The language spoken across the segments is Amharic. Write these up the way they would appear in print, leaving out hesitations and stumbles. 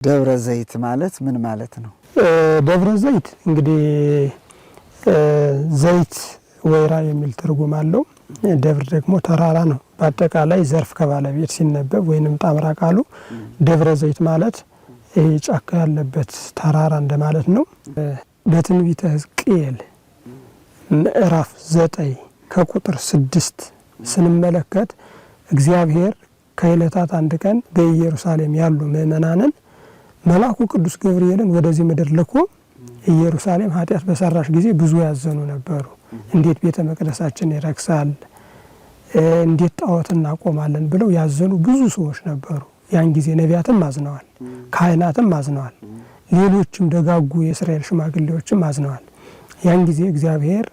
ደብረ ዘይት ማለት ምን ማለት ነው? ደብረ ዘይት እንግዲህ ዘይት ወይራ የሚል ትርጉም አለው። ደብር ደግሞ ተራራ ነው። በአጠቃላይ ዘርፍ ከባለቤት ሲነበብ ወይንም ጣምራ ቃሉ ደብረ ዘይት ማለት ይሄ ጫካ ያለበት ተራራ እንደማለት ነው። በትንቢተ ሕዝቅኤል ምዕራፍ 9 ከቁጥር 6 ስንመለከት እግዚአብሔር ከዕለታት አንድ ቀን በኢየሩሳሌም ያሉ ምእመናንን መልአኩ ቅዱስ ገብርኤልን ወደዚህ ምድር ልኮ ኢየሩሳሌም ኃጢአት በሰራሽ ጊዜ ብዙ ያዘኑ ነበሩ። እንዴት ቤተ መቅደሳችን ይረክሳል፣ እንዴት ጣዖት እናቆማለን ብለው ያዘኑ ብዙ ሰዎች ነበሩ። ያን ጊዜ ነቢያትም አዝነዋል፣ ካህናትም አዝነዋል፣ ሌሎችም ደጋጉ የእስራኤል ሽማግሌዎችም አዝነዋል። ያን ጊዜ እግዚአብሔር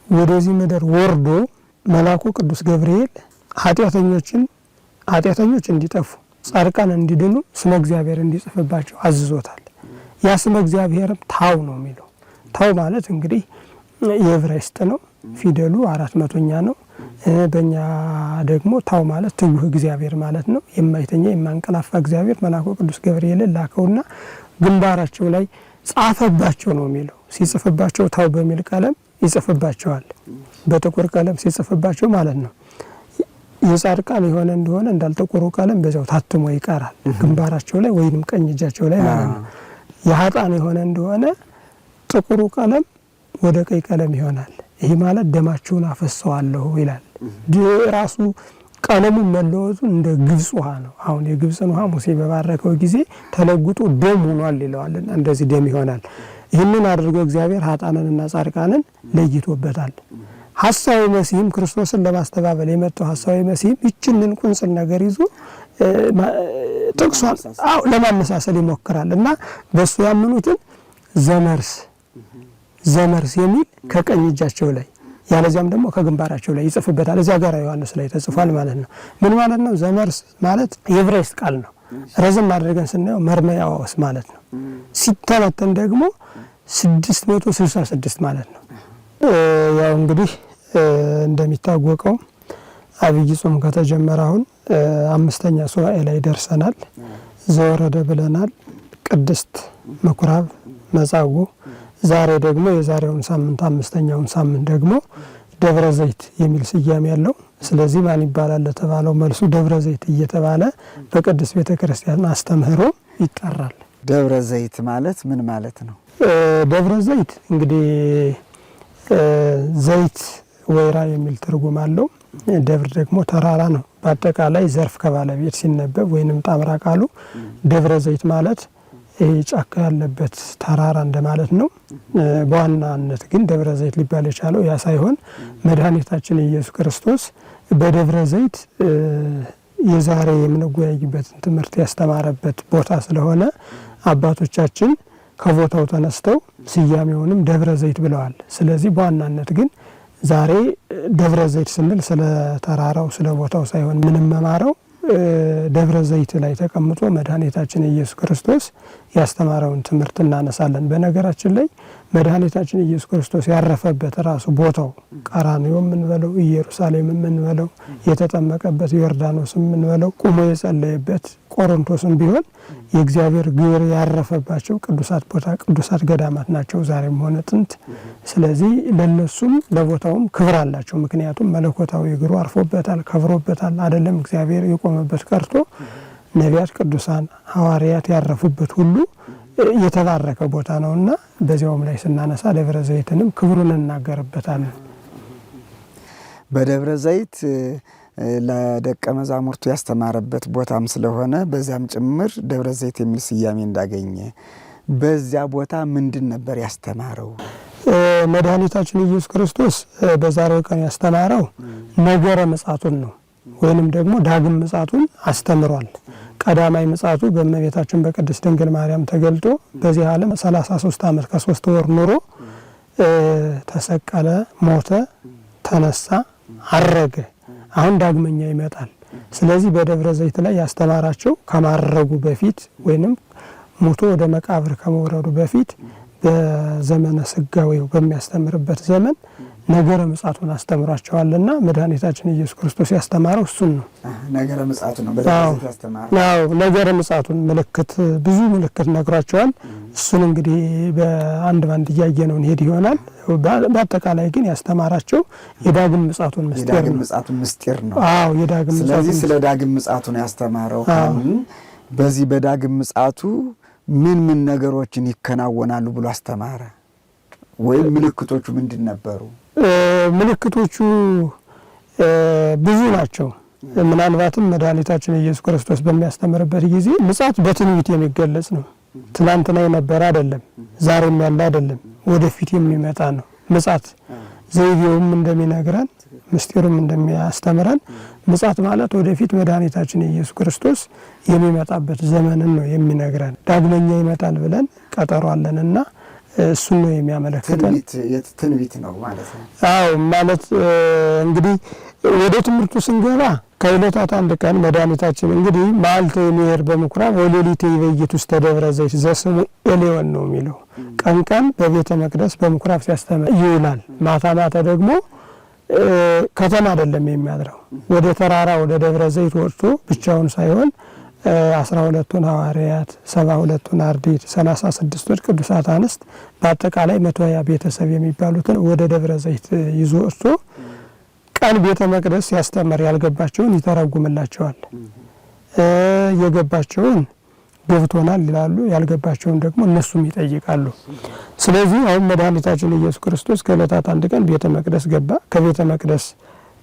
ወደዚህ ምድር ወርዶ መልአኩ ቅዱስ ገብርኤል ኃጢአተኞች እንዲጠፉ ጻድቃን እንዲድኑ ስመ እግዚአብሔር እንዲጽፍባቸው አዝዞታል። ያ ስመ እግዚአብሔርም ታው ነው የሚለው። ታው ማለት እንግዲህ የዕብራይስጥ ነው። ፊደሉ 400ኛ ነው። በእኛ ደግሞ ታው ማለት ትጉህ እግዚአብሔር ማለት ነው። የማይተኛ የማንቀላፋ እግዚአብሔር መልአኩ ቅዱስ ገብርኤልን ላከውና ግንባራቸው ላይ ጻፈባቸው ነው የሚለው። ሲጽፍባቸው ታው በሚል ቀለም ይጽፍባቸዋል። በጥቁር ቀለም ሲጽፍባቸው ማለት ነው። የጻድቃን የሆነ እንደሆነ እንዳልጠቆሩ ቀለም በዚያው ታትሞ ይቀራል ግንባራቸው ላይ ወይንም ቀኝ እጃቸው ላይ ማለት ነው። የሀጣን የሆነ እንደሆነ ጥቁሩ ቀለም ወደ ቀይ ቀለም ይሆናል። ይህ ማለት ደማቸውን አፈሰዋለሁ ይላል። ራሱ ቀለሙ መለወጡ እንደ ግብጽ ውሃ ነው። አሁን የግብጽን ውሃ ሙሴ በባረከው ጊዜ ተለውጦ ደም ሆኗል ይለዋልና እንደዚህ ደም ይሆናል። ይህንን አድርጎ እግዚአብሔር ሀጣንንና ጻድቃንን ለይቶበታል። ሐሳዊ መሲህም ክርስቶስን ለማስተባበል የመጣው ሐሳዊ መሲህም ይችንን ቁንጽል ነገር ይዞ ጥቅሷን ለማመሳሰል ይሞክራል እና በሱ ያመኑትን ዘመርስ ዘመርስ የሚል ከቀኝ እጃቸው ላይ ያለዚያም ደግሞ ከግንባራቸው ላይ ይጽፍበታል። እዚያ ጋር ዮሐንስ ላይ ተጽፏል ማለት ነው። ምን ማለት ነው? ዘመርስ ማለት የዕብራይስጥ ቃል ነው። ረዘም አድርገን ስናየው መርመያዋስ ማለት ነው። ሲተነተን ደግሞ 666 ማለት ነው። ያው እንግዲህ እንደሚታወቀው አብይ ጾም ከተጀመረ አሁን 5ኛ ሱባኤ ላይ ደርሰናል። ዘወረደ ብለናል። ቅድስት፣ ምኩራብ፣ መጻጉዕ፣ ዛሬ ደግሞ የዛሬውን ሳምንት 5ኛውን ሳምንት ደግሞ ደብረ ዘይት የሚል ስያሜ ያለው። ስለዚህ ማን ይባላል ለተባለው መልሱ ደብረ ዘይት እየተባለ በቅድስት ቤተ ክርስቲያን አስተምህሮ ይጠራል። ደብረ ዘይት ማለት ምን ማለት ነው? ደብረ ዘይት እንግዲህ ዘይት ወይራ የሚል ትርጉም አለው። ደብር ደግሞ ተራራ ነው። በአጠቃላይ ዘርፍ ከባለቤት ሲነበብ ወይንም ጣምራ ቃሉ ደብረ ዘይት ማለት ይሄ ጫካ ያለበት ተራራ እንደማለት ነው። በዋናነት ግን ደብረ ዘይት ሊባል የቻለው ያ ሳይሆን መድኃኒታችን ኢየሱስ ክርስቶስ በደብረ ዘይት የዛሬ የምንወያይበትን ትምህርት ያስተማረበት ቦታ ስለሆነ አባቶቻችን ከቦታው ተነስተው ስያሜውንም ደብረ ዘይት ብለዋል። ስለዚህ በዋናነት ግን ዛሬ ደብረ ዘይት ስንል ስለ ተራራው ስለ ቦታው ሳይሆን ምንመማረው ደብረ ዘይት ላይ ተቀምጦ መድኃኒታችን ኢየሱስ ክርስቶስ ያስተማረውን ትምህርት እናነሳለን። በነገራችን ላይ መድኃኒታችን ኢየሱስ ክርስቶስ ያረፈበት ራሱ ቦታው ቀራንዮ የምንበለው ኢየሩሳሌም የምንበለው የተጠመቀበት ዮርዳኖስ የምንበለው ቁሞ የጸለየበት ቆሮንቶስም ቢሆን የእግዚአብሔር ግብር ያረፈባቸው ቅዱሳት ቦታ ቅዱሳት ገዳማት ናቸው ዛሬም ሆነ ጥንት። ስለዚህ ለነሱም ለቦታውም ክብር አላቸው። ምክንያቱም መለኮታዊ እግሩ አርፎበታል፣ ከብሮበታል። አይደለም እግዚአብሔር የቆመበት ቀርቶ ነቢያት፣ ቅዱሳን፣ ሐዋርያት ያረፉበት ሁሉ የተባረከ ቦታ ነውና በዚያውም ላይ ስናነሳ ደብረ ዘይትንም ክብሩን እናገርበታለን። በደብረ ዘይት ለደቀ መዛሙርቱ ያስተማረበት ቦታም ስለሆነ በዚያም ጭምር ደብረ ዘይት የሚል ስያሜ እንዳገኘ፣ በዚያ ቦታ ምንድን ነበር ያስተማረው? መድኃኒታችን ኢየሱስ ክርስቶስ በዛሬው ቀን ያስተማረው ነገረ ምጽአቱን ነው፣ ወይንም ደግሞ ዳግም ምጽአቱን አስተምሯል። ቀዳማይ ምጽአቱ በእመቤታችን በቅድስት ድንግል ማርያም ተገልጦ በዚህ ዓለም 33 ዓመት ከ3 ወር ኑሮ ተሰቀለ፣ ሞተ፣ ተነሳ፣ አረገ። አሁን ዳግመኛ ይመጣል። ስለዚህ በደብረ ዘይት ላይ ያስተማራቸው ከማረጉ በፊት ወይንም ሙቶ ወደ መቃብር ከመውረዱ በፊት በዘመነ ስጋዌው በሚያስተምርበት ዘመን ነገረ ምጽአቱን አስተምሯቸዋልና መድኃኒታችን ኢየሱስ ክርስቶስ ያስተማረው እሱን ነው። ነገረ ምጽአቱን ነው በደብረ ዘይት ያስተማረው። አዎ፣ ነገረ ምጽአቱን ምልክት፣ ብዙ ምልክት ነግሯቸዋል። እሱን እንግዲህ በአንድ ባንድ እያየነው እንሄድ ይሆናል። በአጠቃላይ ግን ያስተማራቸው የዳግም ምጽአቱን ምስጢር ነው። የዳግም ምጽአቱን ምስጢር ነው። አዎ፣ የዳግም ስለዚህ ምጽአቱን ስለ ዳግም ምጽአቱ ነው ያስተማረው። በዚህ በዳግም ምጽአቱ ምን ምን ነገሮችን ይከናወናሉ ብሎ አስተማረ? ወይም ምልክቶቹ ምንድን ነበሩ? ምልክቶቹ ብዙ ናቸው። ምናልባትም መድኃኒታችን ኢየሱስ ክርስቶስ በሚያስተምርበት ጊዜ ምጽአት በትንቢት የሚገለጽ ነው። ትናንትና የነበረ አይደለም፣ ዛሬም ያለ አይደለም፣ ወደፊት የሚመጣ ነው። ምጽአት ዘይቤውም እንደሚነግረን ምስጢሩም እንደሚያስተምረን ምጽአት ማለት ወደፊት መድኃኒታችን ኢየሱስ ክርስቶስ የሚመጣበት ዘመንን ነው የሚነግረን። ዳግመኛ ይመጣል ብለን ቀጠሮ አለንና እሱን ነው የሚያመለክተን። ትንቢት ነው ማለት ነው። አዎ፣ ማለት እንግዲህ ወደ ትምህርቱ ስንገባ ከዕለታት አንድ ቀን መድኃኒታችን እንግዲህ መዓልተ የሚሄድ በምኩራብ ወሌሊት ይበይት ውስተ ደብረ ዘይት ዘስሙ ኤሌዎን ነው የሚለው። ቀን ቀን በቤተ መቅደስ በምኩራብ ሲያስተምር ይውላል። ማታ ማታ ደግሞ ከተማ አይደለም የሚያድረው፣ ወደ ተራራ ወደ ደብረ ዘይት ወጥቶ ብቻውን ሳይሆን 12ቱን ሐዋርያት፣ 72ቱን አርድእት፣ 36ቱን ቅዱሳት አንስት፣ በአጠቃላይ 120 ቤተሰብ የሚባሉትን ወደ ደብረ ዘይት ይዞ ወጥቶ ቀን ቤተ መቅደስ ሲያስተምር ያልገባቸውን ይተረጉምላቸዋል። የገባቸውን ገብቶናል ይላሉ፣ ያልገባቸውን ደግሞ እነሱም ይጠይቃሉ። ስለዚህ አሁን መድኃኒታችን ኢየሱስ ክርስቶስ ከዕለታት አንድ ቀን ቤተ መቅደስ ገባ። ከቤተ መቅደስ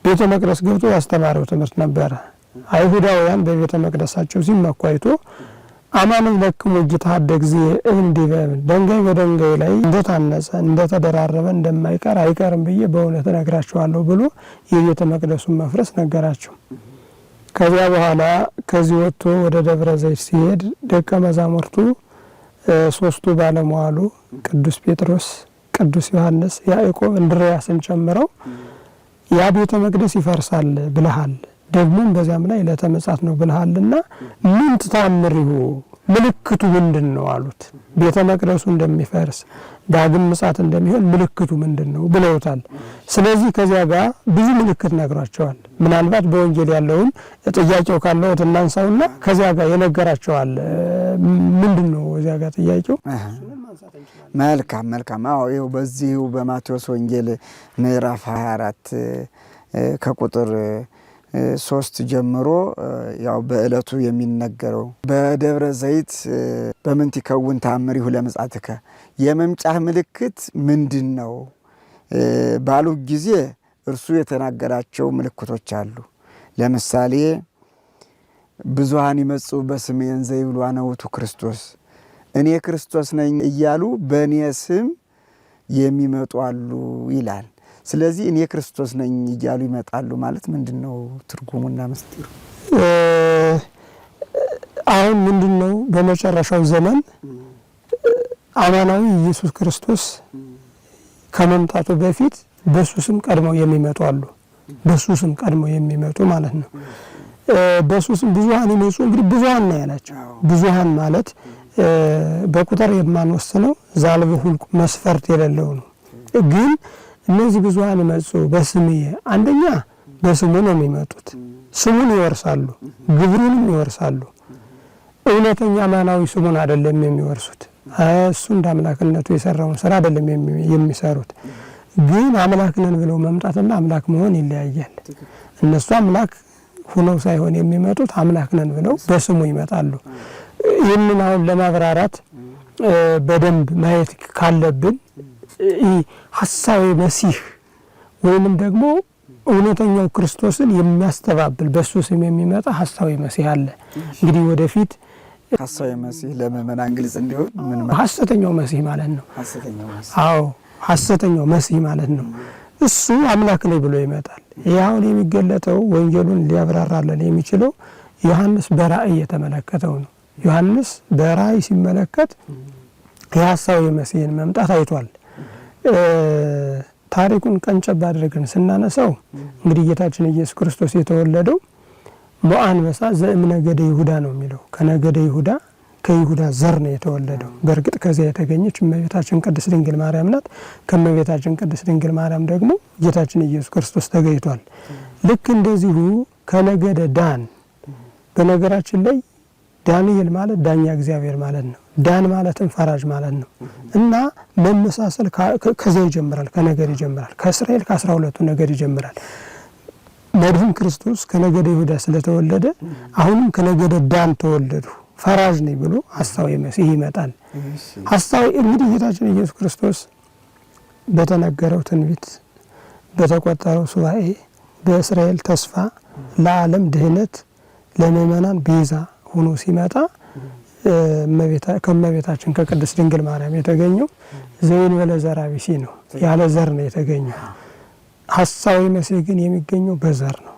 ቤተ መቅደስ ገብቶ ያስተማረው ትምህርት ነበረ። አይሁዳውያን በቤተ መቅደሳቸው ሲመኩ አይቶ አማን ለክሙ እጅ ጊዜ እንዲህ በምን ደንጋይ በደንጋይ ላይ እንደታነጸ እንደተደራረበ እንደማይቀር አይቀርም ብዬ በእውነት እነግራቸዋለሁ ብሎ የቤተ መቅደሱን መፍረስ ነገራቸው። ከዚያ በኋላ ከዚህ ወጥቶ ወደ ደብረ ዘይት ሲሄድ ደቀ መዛሙርቱ ሶስቱ ባለሟሉ ቅዱስ ጴጥሮስ፣ ቅዱስ ዮሐንስ፣ ያዕቆብ፣ እንድርያስን ጨምረው ያ ቤተ መቅደስ ይፈርሳል ብለሃል፣ ደግሞም በዚያም ላይ ዕለተ ምጽአት ነው ብለሃልና ምን ትታምሪሁ ምልክቱ ምንድን ነው አሉት። ቤተ መቅደሱ እንደሚፈርስ ዳግም ምጽአት እንደሚሆን ምልክቱ ምንድን ነው ብለውታል። ስለዚህ ከዚያ ጋር ብዙ ምልክት ነግሯቸዋል። ምናልባት በወንጌል ያለውን ጥያቄው ካለው እናንሳውና ከዚያ ጋር የነገራቸዋል ምንድን ነው እዚያ ጋር ጥያቄው? መልካም መልካም። አዎ፣ ይኸው በዚሁ በማቴዎስ ወንጌል ምዕራፍ 24 ከቁጥር 3 ጀምሮ ያው በእለቱ የሚነገረው በደብረ ዘይት በምን ትከውን ተአምሪሁ ለምጽአትከ፣ የመምጫህ ምልክት ምንድን ነው ባሉ ጊዜ እርሱ የተናገራቸው ምልክቶች አሉ። ለምሳሌ ብዙሃን ይመጽኡ በስሜ እንዘ ይብሉ አነ ውእቱ ክርስቶስ፣ እኔ ክርስቶስ ነኝ እያሉ በእኔ ስም የሚመጡ አሉ ይላል። ስለዚህ እኔ ክርስቶስ ነኝ እያሉ ይመጣሉ ማለት ምንድነው ትርጉሙና ምስጢሩ? አሁን ምንድነው በመጨረሻው ዘመን አማናዊ ኢየሱስ ክርስቶስ ከመምጣቱ በፊት በሱ ስም ቀድመው የሚመጡ አሉ። በሱ ስም ቀድመው የሚመጡ ማለት ነው። በሱ ስም ብዙሃን ይመጹ፣ እንግዲህ ብዙሃን ነው ያላቸው። ብዙሃን ማለት በቁጥር የማንወስነው ዛልብ ሁልቁ መስፈርት የሌለው ነው። ግን እነዚህ ብዙሃን ይመጹ በስሜ፣ አንደኛ በስሙ ነው የሚመጡት። ስሙን ይወርሳሉ፣ ግብሩንም ይወርሳሉ። እውነተኛ አማናዊ ስሙን አይደለም የሚወርሱት። እሱ እንደ አምላክነቱ የሰራውን ስራ አይደለም የሚሰሩት። ግን አምላክ ነን ብለው መምጣትና አምላክ መሆን ይለያያል። እነሱ አምላክ ሁነው ሳይሆን የሚመጡት አምላክ ነን ብለው በስሙ ይመጣሉ። ይህንን አሁን ለማብራራት በደንብ ማየት ካለብን ሐሳዌ መሲህ ወይንም ደግሞ እውነተኛው ክርስቶስን የሚያስተባብል በሱ ስም የሚመጣ ሐሳዌ መሲህ አለ። እንግዲህ ወደፊት ሐሳዌ መሲህ ለምእመናን ግልጽ እንዲሆን ምን ማለት? ሐሰተኛው መሲህ ማለት ነው። ሐሰተኛው መሲህ። አዎ፣ ሐሰተኛው መሲህ ማለት ነው። እሱ አምላክ ነኝ ብሎ ይመጣል። ይህ አሁን የሚገለጠው ወንጌሉን ሊያብራራልን የሚችለው ዮሐንስ በራእይ የተመለከተው ነው። ዮሐንስ በራእይ ሲመለከት የሐሳዌ መሲህን መምጣት አይቷል። ታሪኩን ቀንጨብ አድርገን ስናነሳው እንግዲህ ጌታችን ኢየሱስ ክርስቶስ የተወለደው ሞአ አንበሳ ዘእምነገደ ይሁዳ ነው የሚለው። ከነገደ ይሁዳ ከይሁዳ ዘር ነው የተወለደው። በእርግጥ ከዚያ የተገኘች እመቤታችን ቅድስት ድንግል ማርያም ናት። ከእመቤታችን ቅድስት ድንግል ማርያም ደግሞ ጌታችን ኢየሱስ ክርስቶስ ተገኝቷል። ልክ እንደዚሁ ከነገደ ዳን፣ በነገራችን ላይ ዳንኤል ማለት ዳኛ እግዚአብሔር ማለት ነው። ዳን ማለትም ፈራጅ ማለት ነው እና መመሳሰል ከዚያ ይጀምራል፣ ከነገድ ይጀምራል። ከእስራኤል ከ12ቱ ነገድ ይጀምራል። መድህን ክርስቶስ ከነገደ ይሁዳ ስለተወለደ አሁንም ከነገደ ዳን ተወለዱ ፈራጅ ነኝ ብሎ ሐሳዊ መሲህ ይመጣል። ሐሳዊ እንግዲህ ጌታችን ኢየሱስ ክርስቶስ በተነገረው ትንቢት በተቆጠረው ሱባኤ በእስራኤል ተስፋ ለዓለም ድህነት ለምእመናን ቤዛ ሆኖ ሲመጣ ከእመቤታችን ከቅድስት ድንግል ማርያም የተገኘው ዘእንበለ ዘርአ ብእሲ ነው። ያለ ዘር ነው የተገኘው። ሐሳዊ መሲህ ግን የሚገኘው በዘር ነው።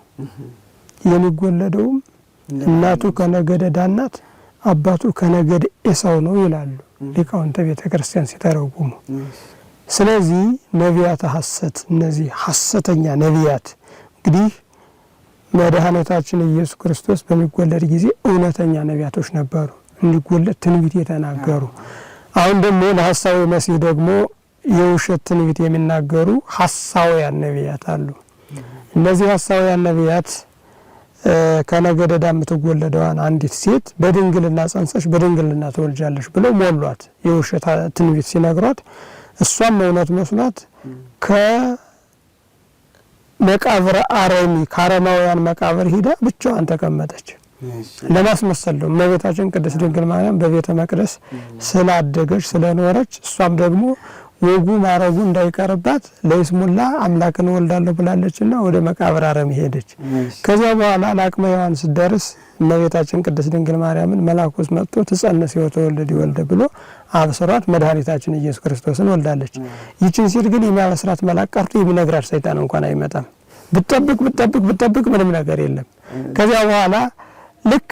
የሚወለደውም እናቱ ከነገደ ዳን ናት፣ አባቱ ከነገደ ኤሳው ነው ይላሉ ሊቃውንተ ቤተ ክርስቲያን ሲተረጉሙ። ስለዚህ ነቢያተ ሐሰት፣ እነዚህ ሐሰተኛ ነቢያት እንግዲህ መድኃኒታችን ኢየሱስ ክርስቶስ በሚወለድ ጊዜ እውነተኛ ነቢያቶች ነበሩ፣ እንዲወለድ ትንቢት የተናገሩ። አሁን ደግሞ ለሐሳዊ መሲህ ደግሞ የውሸት ትንቢት የሚናገሩ ሐሳውያን ነቢያት አሉ። እነዚህ ሐሳውያን ነቢያት ከነገደ ዳን የምትወለደዋን አንዲት ሴት በድንግልና ጸንሰሽ በድንግልና ትወልጃለሽ ብለው ሞሏት። የውሸት ትንቢት ሲነግሯት እሷም እውነት መስሏት ከመቃብር አረሚ ከአረማውያን መቃብር ሂዳ ብቻዋን ተቀመጠች። ለማስመሰል ነው። እመቤታችን ቅድስት ድንግል ማርያም በቤተ መቅደስ ስላደገች ስለኖረች እሷም ደግሞ ወጉ ማረጉ እንዳይቀርባት ለይስሙላ አምላክን እወልዳለሁ ብላለችና ወደ መቃብር አረም ሄደች። ከዚያ በኋላ ለአቅመ ሔዋን ስትደርስ እመቤታችን ቅድስት ድንግል ማርያምን መልአኩ መጥቶ ትጸንስ ወትወልድ ወልደ ብሎ አብስሯት መድኃኒታችን ኢየሱስ ክርስቶስን ወልዳለች። ይችን ሲል ግን የሚያበስራት መልአክ ቀርቶ የሚነግራት ሰይጣን እንኳን አይመጣም። ብጠብቅ ብጠብቅ ብጠብቅ ምንም ነገር የለም። ከዚያ በኋላ ልክ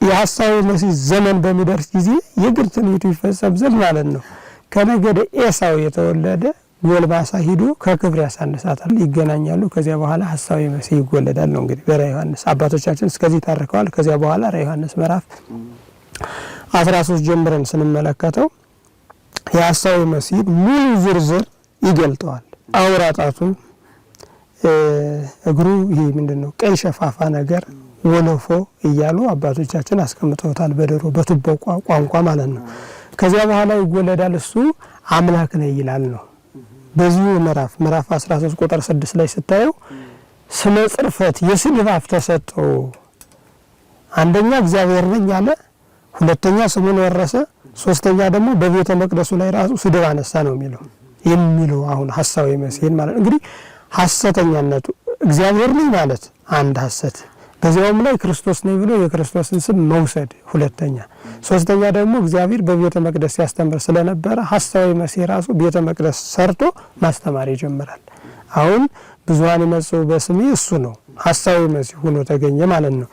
የሐሳዊ መሲህ ዘመን በሚደርስ ጊዜ የግድ ትንቢቱ ይፈጸም ዘንድ ማለት ነው ከነገደ ኤሳው የተወለደ ጎልማሳ ሂዶ ከክብር ያሳንሳታል፣ ይገናኛሉ። ከዚያ በኋላ ሐሳዊ መሲህ ይወለዳል ነው እንግዲህ በራዕየ ዮሐንስ አባቶቻችን እስከዚህ ታርከዋል። ከዚያ በኋላ ራዕየ ዮሐንስ ምዕራፍ 13 ጀምረን ስንመለከተው የሐሳዊ መሲህ ሙሉ ዝርዝር ይገልጠዋል። አውራ ጣቱ፣ እግሩ ይሄ ምንድን ነው ቀይ ሸፋፋ ነገር ወለፎ እያሉ አባቶቻችን አስቀምጠውታል። በድሮ በቱቦ ቋንቋ ማለት ነው። ከዚያ በኋላ ይወለዳል፣ እሱ አምላክ ነኝ ይላል ነው። በዚሁ ምዕራፍ 13 ቁጥር 6 ላይ ስታየው ስመ ጽርፈት የስድብ አፍ ተሰጠው። አንደኛ እግዚአብሔር ነኝ አለ፣ ሁለተኛ ስሙን ወረሰ፣ ሶስተኛ ደግሞ በቤተ መቅደሱ ላይ ራሱ ስድብ አነሳ ነው የሚለው አሁን ሐሳዊ መሲህን ማለት እንግዲህ ሐሰተኛነቱ እግዚአብሔር ነኝ ማለት አንድ ሐሰት፣ በዚያውም ላይ ክርስቶስ ነኝ ብሎ የክርስቶስን ስም መውሰድ ሁለተኛ፣ ሶስተኛ ደግሞ እግዚአብሔር በቤተ መቅደስ ሲያስተምር ስለነበረ ሐሳዊ መሲህ ራሱ ቤተ መቅደስ ሰርቶ ማስተማር ይጀምራል። አሁን ብዙኃን ይመጽኡ በስሜ እሱ ነው ሐሳዊ መሲህ ሆኖ ተገኘ ማለት ነው።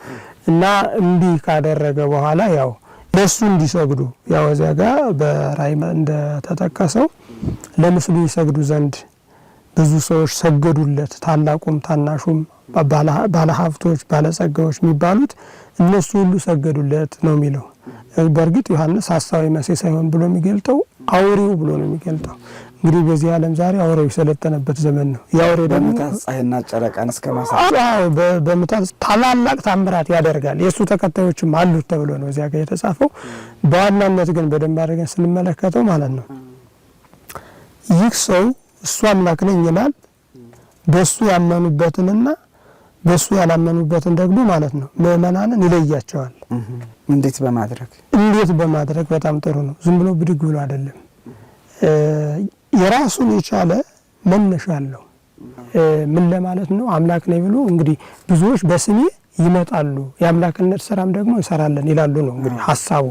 እና እንዲህ ካደረገ በኋላ ያው ለሱ እንዲሰግዱ ያው እዚያ ጋር በራእይ እንደተጠቀሰው ለምስሉ ይሰግዱ ዘንድ ብዙ ሰዎች ሰገዱለት። ታላቁም ታናሹም ባለሀብቶች ባለጸጋዎች የሚባሉት እነሱ ሁሉ ሰገዱለት ነው የሚለው። በእርግጥ ዮሐንስ ሐሳዊ መሲህ ሳይሆን ብሎ የሚገልጠው አውሬው ብሎ ነው የሚገልጠው። እንግዲህ በዚህ ዓለም ዛሬ አውሬው የሰለጠነበት ዘመን ነው። የአውሬ ደግሞ በምታት ፀሐይና ጨረቃን እስከ ማሳት በምታት ታላላቅ ታምራት ያደርጋል። የእሱ ተከታዮችም አሉት ተብሎ ነው እዚያ ጋር የተጻፈው። በዋናነት ግን በደንብ አድርገን ስንመለከተው ማለት ነው ይህ ሰው እሱ አምላክ ነኝ ይላል። በሱ ያመኑበትንና በሱ ያላመኑበትን ደግሞ ማለት ነው ምእመናንን ይለያቸዋል። እንዴት በማድረግ እንዴት በማድረግ በጣም ጥሩ ነው። ዝም ብሎ ብድግ ብሎ አይደለም። የራሱን የቻለ መነሻ አለው። ምን ለማለት ነው? አምላክ ነኝ ብሎ እንግዲህ ብዙዎች በስሜ ይመጣሉ የአምላክነት ስራም ደግሞ እንሰራለን ይላሉ ነው እንግዲህ ሀሳቡ።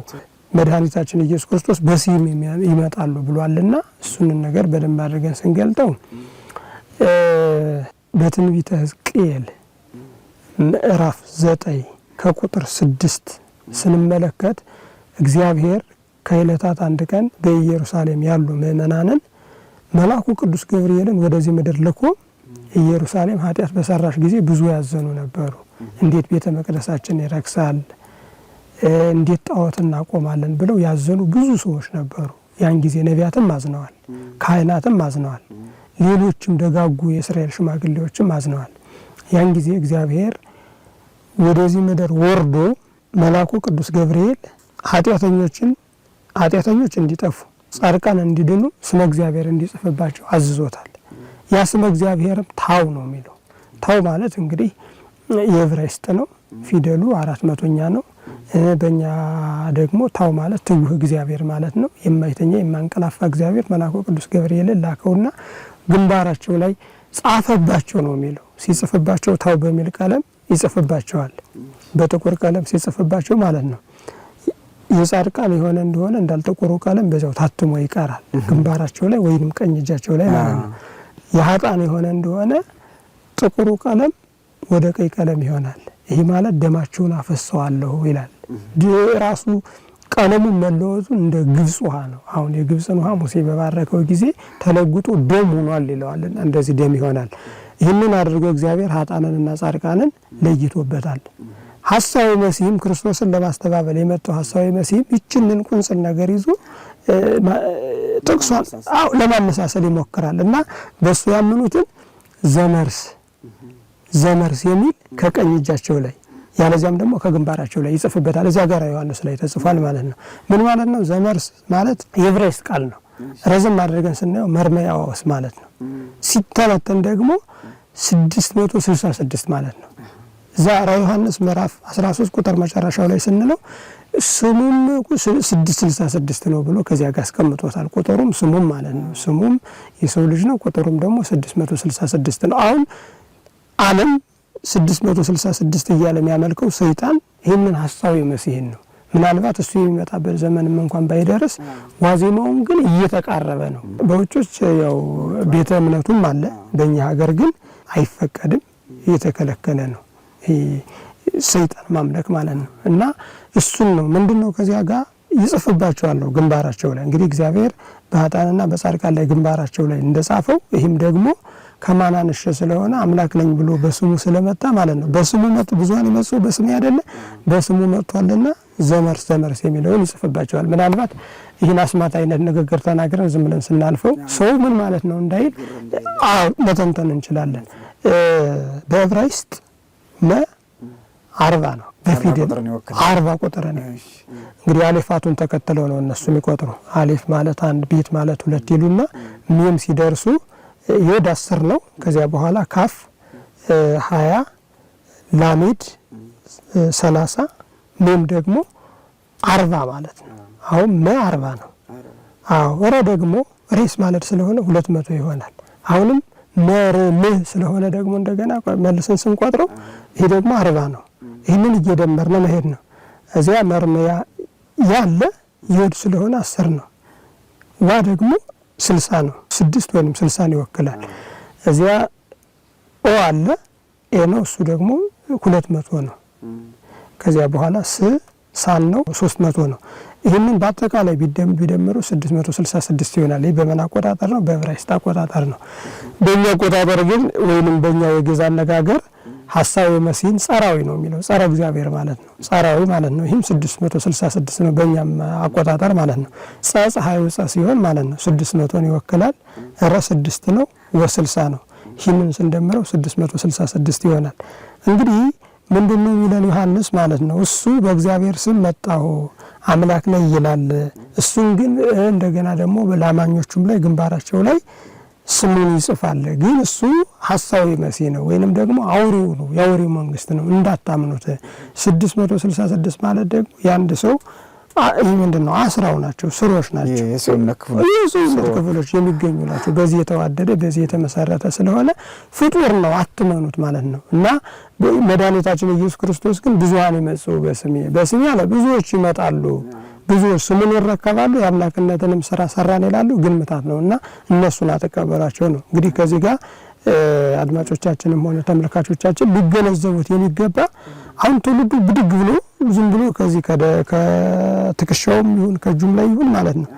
መድኃኒታችን ኢየሱስ ክርስቶስ በስሜ ይመጣሉ ብሏልና እሱንን ነገር በደንብ አድርገን ስንገልጠው በትንቢተ ሕዝቅኤል ምዕራፍ 9 ከቁጥር 6 ስንመለከት እግዚአብሔር ከዕለታት አንድ ቀን በኢየሩሳሌም ያሉ ምእመናንን መልአኩ ቅዱስ ገብርኤልን ወደዚህ ምድር ልኮ ኢየሩሳሌም ኃጢአት በሰራሽ ጊዜ ብዙ ያዘኑ ነበሩ። እንዴት ቤተ መቅደሳችን ይረክሳል? እንዴት ጣዖት እናቆማለን ብለው ያዘኑ ብዙ ሰዎች ነበሩ። ያን ጊዜ ነቢያትም አዝነዋል፣ ካህናትም አዝነዋል፣ ሌሎችም ደጋጉ የእስራኤል ሽማግሌዎችም አዝነዋል። ያን ጊዜ እግዚአብሔር ወደዚህ ምድር ወርዶ መልአኩ ቅዱስ ገብርኤል ኃጢአተኞች እንዲጠፉ ጻድቃን እንዲድኑ ስመ እግዚአብሔር እንዲጽፍባቸው አዝዞታል። ያ ስመ እግዚአብሔርም ታው ነው የሚለው። ታው ማለት እንግዲህ የዕብራይስጥ ነው። ፊደሉ 400ኛ ነው። በእኛ ደግሞ ታው ማለት ትጉህ እግዚአብሔር ማለት ነው። የማይተኛ የማንቀላፋ እግዚአብሔር መልአኩ ቅዱስ ገብርኤልን ላከውና ግንባራቸው ላይ ጻፈባቸው ነው የሚለው። ሲጽፍባቸው ታው በሚል ቀለም ይጽፍባቸዋል። በጥቁር ቀለም ሲጽፍባቸው ማለት ነው። የጻድቃን የሆነ እንደሆነ እንዳልጠቆሩ ቀለም በዚያው ታትሞ ይቀራል ግንባራቸው ላይ ወይንም ቀኝ እጃቸው ላይ ማለት ነው። የሀጣን የሆነ እንደሆነ ጥቁሩ ቀለም ወደ ቀይ ቀለም ይሆናል። ይህ ማለት ደማቸውን አፈሰዋለሁ ይላል። ራሱ ቀለሙ መለወጡ እንደ ግብጽ ውሃ ነው። አሁን የግብጽን ውሃ ሙሴ በባረከው ጊዜ ተለውጦ ደም ሆኗል ይለዋልና እንደዚህ ደም ይሆናል። ይህንን አድርጎ እግዚአብሔር ሀጣንንና ጻድቃንን ለይቶበታል። ሐሳዊ መሲህም ክርስቶስን ለማስተባበል የመጣው ሐሳዊ መሲህም ይችንን ቁንጽል ነገር ይዞ ጥቅሷን ለማመሳሰል ይሞክራል እና በሱ ያመኑትን ዘመርስ ዘመርስ የሚል ከቀኝ እጃቸው ላይ ያለዚያም ደግሞ ከግንባራቸው ላይ ይጽፍበታል። እዚያ ጋር ዮሐንስ ላይ ተጽፏል ማለት ነው። ምን ማለት ነው? ዘመርስ ማለት የዕብራይስጥ ቃል ነው። ረዘም አድርገን ስናየው መርመያዋስ ማለት ነው። ሲተነተን ደግሞ 666 ማለት ነው። እዛ ራዕየ ዮሐንስ ምዕራፍ 13 ቁጥር መጨረሻው ላይ ስንለው ስሙም 666 ነው ብሎ ከዚያ ጋር አስቀምጦታል። ቁጥሩም ስሙም ማለት ነው። ስሙም የሰው ልጅ ነው። ቁጥሩም ደግሞ 666 ነው። አሁን ዓለም 666 እያለ የሚያመልከው ሰይጣን ይህንን ሐሳዊ መሲህን ነው። ምናልባት እሱ የሚመጣበት ዘመንም እንኳን ባይደርስ ዋዜማውን ግን እየተቃረበ ነው። በውጮች ያው ቤተ እምነቱም አለ፣ በእኛ ሀገር ግን አይፈቀድም፣ እየተከለከለ ነው። ሰይጣን ማምለክ ማለት ነው። እና እሱን ነው ምንድነው ከዚያ ጋር ይጽፍባቸዋል ነው ግንባራቸው ላይ። እንግዲህ እግዚአብሔር በኃጥአንና በጻድቃን ላይ ግንባራቸው ላይ እንደጻፈው ይህም ደግሞ ከማናንሽ ስለሆነ አምላክ ነኝ ብሎ በስሙ ስለመጣ ማለት ነው። በስሙ መጡ ብዙሃን ይመጹ በስሜ አይደለ በስሙ መጥቷልና ዘመርስ ዘመርስ የሚለውን ይጽፍባቸዋል። ምናልባት ይህን አስማት አይነት ንግግር ተናግረን ዝም ብለን ስናልፈው ሰው ምን ማለት ነው እንዳይል መተንተን እንችላለን። በዕብራይስጥ መ 40 ነው። በፊደል 40 ቁጥር ነው። እንግዲህ አሌፋቱን ተከትለው ነው እነሱ የሚቆጥሩ። አሌፍ ማለት አንድ፣ ቤት ማለት ሁለት ይሉና ሜም ሲደርሱ ዮድ 10 ነው። ከዚያ በኋላ ካፍ 20፣ ላሜድ 30፣ ሜም ደግሞ 40 ማለት ነው። አሁን መ 40 ነው። አዎ ረ ደግሞ ሬስ ማለት ስለሆነ 200 ይሆናል። አሁንም መርም ስለሆነ ደግሞ እንደገና መልሰን ስንቆጥረው ይሄ ደግሞ 40 ነው። ይህንን እየደመርን መሄድ ነው። እዚያ መርመያ ያለ ዮድ ስለሆነ 10 ነው። ዋ ደግሞ 60 ነው። 6 ወይንም 60 ይወክላል። እዚያ ኦ አለ ኤ ነው። እሱ ደግሞ 200 ነው። ከዚያ በኋላ ስ ሳን ነው 300 ነው። ይህንን በአጠቃላይ ቢደምሩ 666 ይሆናል። ይህ በምን አቆጣጠር ነው? በዕብራይስጥ አቆጣጠር ነው። በእኛ አቆጣጠር ግን ወይንም በእኛ የግዕዝ አነጋገር ሐሳዊ መሲህን ጸራዊ ነው የሚለው፣ ጸረ እግዚአብሔር ማለት ነው። ጸራዊ ማለት ነው። ይህም 666 ነው በእኛም አቆጣጠር ማለት ነው። ጸ ፀሐዩ ጸ ሲሆን ማለት ነው 600ን ይወክላል። ረ 6 ነው፣ ወ 60 ነው። ይህንን ስንደምረው 666 ይሆናል። እንግዲህ ምንድነው የሚለን ዮሐንስ ማለት ነው? እሱ በእግዚአብሔር ስም መጣሁ አምላክ ነኝ ይላል። እሱን ግን እንደገና ደግሞ በላማኞቹም ላይ ግንባራቸው ላይ ስሙን ይጽፋል። ግን እሱ ሐሳዊ መሲህ ነው ወይንም ደግሞ አውሬው ነው፣ የአውሬው መንግስት ነው፣ እንዳታምኑት። 666 ማለት ደግሞ የአንድ ሰው ይህ ምንድነው? አስራው ናቸው፣ ስሮች ናቸው፣ የሰውነት ክፍሎች የሚገኙ ናቸው። በዚህ የተዋደደ በዚህ የተመሰረተ ስለሆነ ፍጡር ነው፣ አትመኑት ማለት ነው። እና መድኃኒታችን ኢየሱስ ክርስቶስ ግን ብዙሃን ይመጽኡ በስሜ በስሜ አለ፣ ብዙዎች ይመጣሉ፣ ብዙዎች ስሙን ይረከባሉ፣ የአምላክነትንም ስራ ሰራን ይላሉ፣ ግን ምታት ነውና እነሱን አትቀበሏቸው ነው። እንግዲህ ከዚህ ጋር አድማጮቻችንም ሆነ ተመልካቾቻችን ሊገነዘቡት የሚገባ አሁን ትውልዱ ብድግ ብሎ ዝም ብሎ ከዚህ ከትከሻውም ይሁን ከእጁም ላይ ይሁን ማለት ነው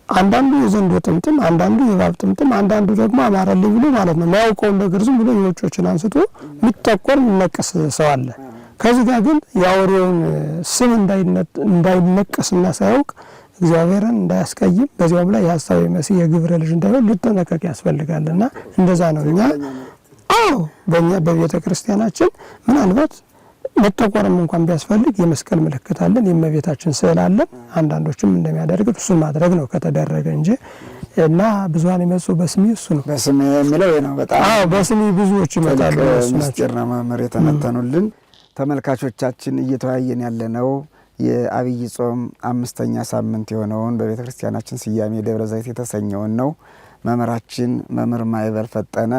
አንዳንዱ የዘንዶ ጥምጥም፣ አንዳንዱ የእባብ ጥምጥም፣ አንዳንዱ ደግሞ አማረልኝ ብሎ ማለት ነው የማያውቀውን ነገር ዝም ብሎ የውጮችን አንስቶ የሚጠቆር የሚነቀስ ሰው አለ። ከዚህ ጋር ግን የአውሬውን ስም እንዳይነቀስና ሳያውቅ እግዚአብሔርን እንዳያስቀይም በዚያውም ላይ የሐሳዊ መሲህ የግብረ ልጅ እንዳይሆን ሊጠነቀቅ ያስፈልጋልና እንደዛ ነው። እኛ አዎ በእኛ በቤተ ክርስቲያናችን ምናልባት መጠቆርም እንኳን ቢያስፈልግ የመስቀል ምልክት አለን፣ የእመቤታችን ስዕል አለን። አንዳንዶችም እንደሚያደርጉት እሱን ማድረግ ነው ከተደረገ እንጂ እና ብዙሀን የመጹ በስሜ እሱ ነው። በስሜ የሚለው ነው። በጣም አዎ፣ በስሜ ብዙዎች ይመጣሉ። ምስጢር ነው መምህር የተነተኑልን። ተመልካቾቻችን እየተወያየን ያለነው የአብይ ጾም አምስተኛ ሳምንት የሆነውን በቤተ ክርስቲያናችን ስያሜ ደብረ ዘይት የተሰኘውን ነው። መምህራችን መምህር ማይበር ፈጠነ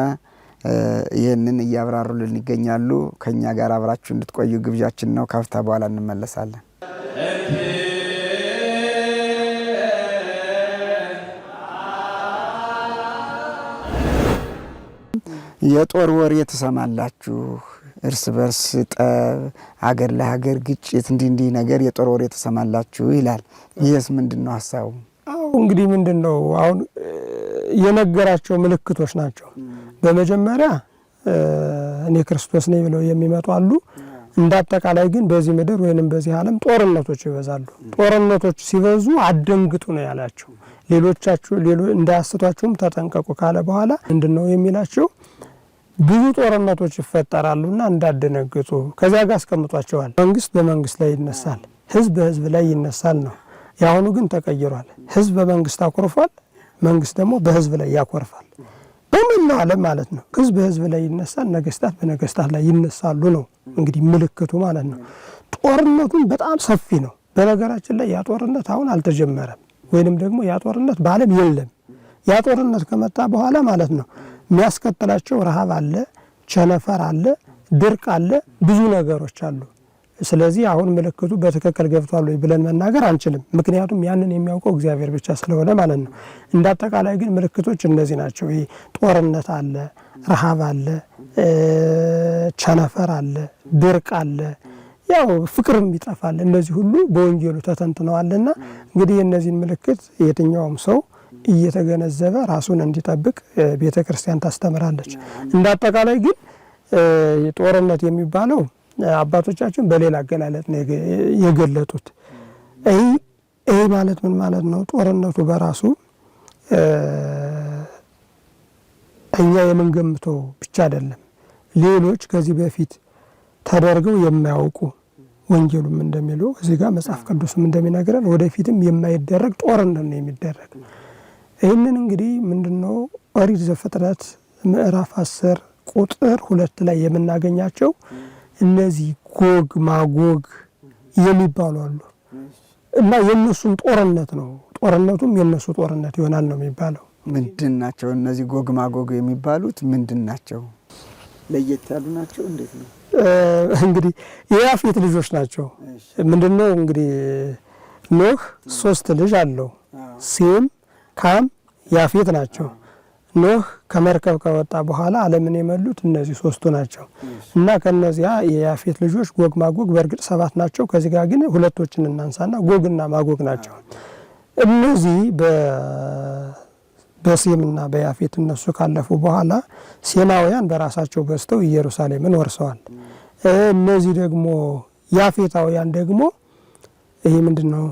ይህንን እያብራሩልን ይገኛሉ። ከኛ ጋር አብራችሁ እንድትቆዩ ግብዣችን ነው። ካፍታ በኋላ እንመለሳለን። የጦር ወሬ ትሰማላችሁ፣ እርስ በርስ ጠብ፣ ሀገር ለሀገር ግጭት፣ እንዲህ እንዲህ ነገር የጦር ወሬ ትሰማላችሁ ይላል። ይህስ ምንድን ነው ሀሳቡ? አዎ እንግዲህ ምንድን ነው አሁን የነገራቸው ምልክቶች ናቸው። በመጀመሪያ እኔ ክርስቶስ ነኝ ብለው የሚመጡ አሉ። እንደ አጠቃላይ ግን በዚህ ምድር ወይንም በዚህ ዓለም ጦርነቶች ይበዛሉ። ጦርነቶች ሲበዙ አደንግጡ ነው ያላቸው። ሌሎቻችሁ እንዳያስቷችሁም ተጠንቀቁ ካለ በኋላ ምንድን ነው የሚላቸው? ብዙ ጦርነቶች ይፈጠራሉና እንዳደነግጡ ከዚያ ጋር አስቀምጧቸዋል። መንግስት በመንግስት ላይ ይነሳል፣ ህዝብ በህዝብ ላይ ይነሳል ነው። የአሁኑ ግን ተቀይሯል። ህዝብ በመንግስት አኩርፏል፣ መንግስት ደግሞ በህዝብ ላይ ያኮርፋል። በመላው ዓለም ማለት ነው። ህዝብ በህዝብ ላይ ይነሳል፣ ነገስታት በነገስታት ላይ ይነሳሉ ነው እንግዲህ ምልክቱ ማለት ነው። ጦርነቱም በጣም ሰፊ ነው። በነገራችን ላይ ያ ጦርነት አሁን አልተጀመረም፣ ወይንም ደግሞ ያ ጦርነት በዓለም የለም። ያ ጦርነት ከመጣ በኋላ ማለት ነው የሚያስከትላቸው ረሃብ አለ፣ ቸነፈር አለ፣ ድርቅ አለ፣ ብዙ ነገሮች አሉ። ስለዚህ አሁን ምልክቱ በትክክል ገብቷል ወይ ብለን መናገር አንችልም። ምክንያቱም ያንን የሚያውቀው እግዚአብሔር ብቻ ስለሆነ ማለት ነው። እንደ አጠቃላይ ግን ምልክቶች እነዚህ ናቸው። ይህ ጦርነት አለ፣ ረሃብ አለ፣ ቸነፈር አለ፣ ድርቅ አለ፣ ያው ፍቅርም ይጠፋል። እነዚህ ሁሉ በወንጌሉ ተተንትነዋልና እንግዲህ የእነዚህን ምልክት የትኛውም ሰው እየተገነዘበ ራሱን እንዲጠብቅ ቤተ ክርስቲያን ታስተምራለች። እንደ አጠቃላይ ግን ጦርነት የሚባለው አባቶቻችን በሌላ አገላለጥ ነው የገለጡት። ይሄ ማለት ምን ማለት ነው? ጦርነቱ በራሱ እኛ የምንገምተው ብቻ አይደለም። ሌሎች ከዚህ በፊት ተደርገው የማያውቁ ወንጌሉም እንደሚለው እዚህ ጋር መጽሐፍ ቅዱስም እንደሚነግረን ወደፊትም የማይደረግ ጦርነት ነው የሚደረግ። ይህንን እንግዲህ ምንድነው ኦሪት ዘፍጥረት ምዕራፍ 10 ቁጥር 2 ላይ የምናገኛቸው እነዚህ ጎግ ማጎግ የሚባሉ አሉ እና የእነሱም ጦርነት ነው። ጦርነቱም የእነሱ ጦርነት ይሆናል ነው የሚባለው። ምንድን ናቸው እነዚህ ጎግ ማጎግ የሚባሉት? ምንድን ናቸው? ለየት ያሉ ናቸው? እንዴት ነው? እንግዲህ የያፌት ልጆች ናቸው። ምንድነው እንግዲህ ኖህ 3 ልጅ አለው። ሴም፣ ካም፣ ያፌት ናቸው። ኖህ ከመርከብ ከወጣ በኋላ ዓለምን የመሉት እነዚህ 3ቱ ናቸው። እና ከነዚያ የያፌት ልጆች ጎግ ማጎግ በእርግጥ 7 ናቸው። ከዚህ ጋር ግን ሁለቶችን እናንሳና ጎግና ማጎግ ናቸው። እነዚህ በሴምና በያፌት እነሱ ካለፉ በኋላ ሴማውያን በራሳቸው በዝተው ኢየሩሳሌምን ወርሰዋል። እነዚህ ደግሞ ያፌታውያን ደግሞ ይሄ ምንድነው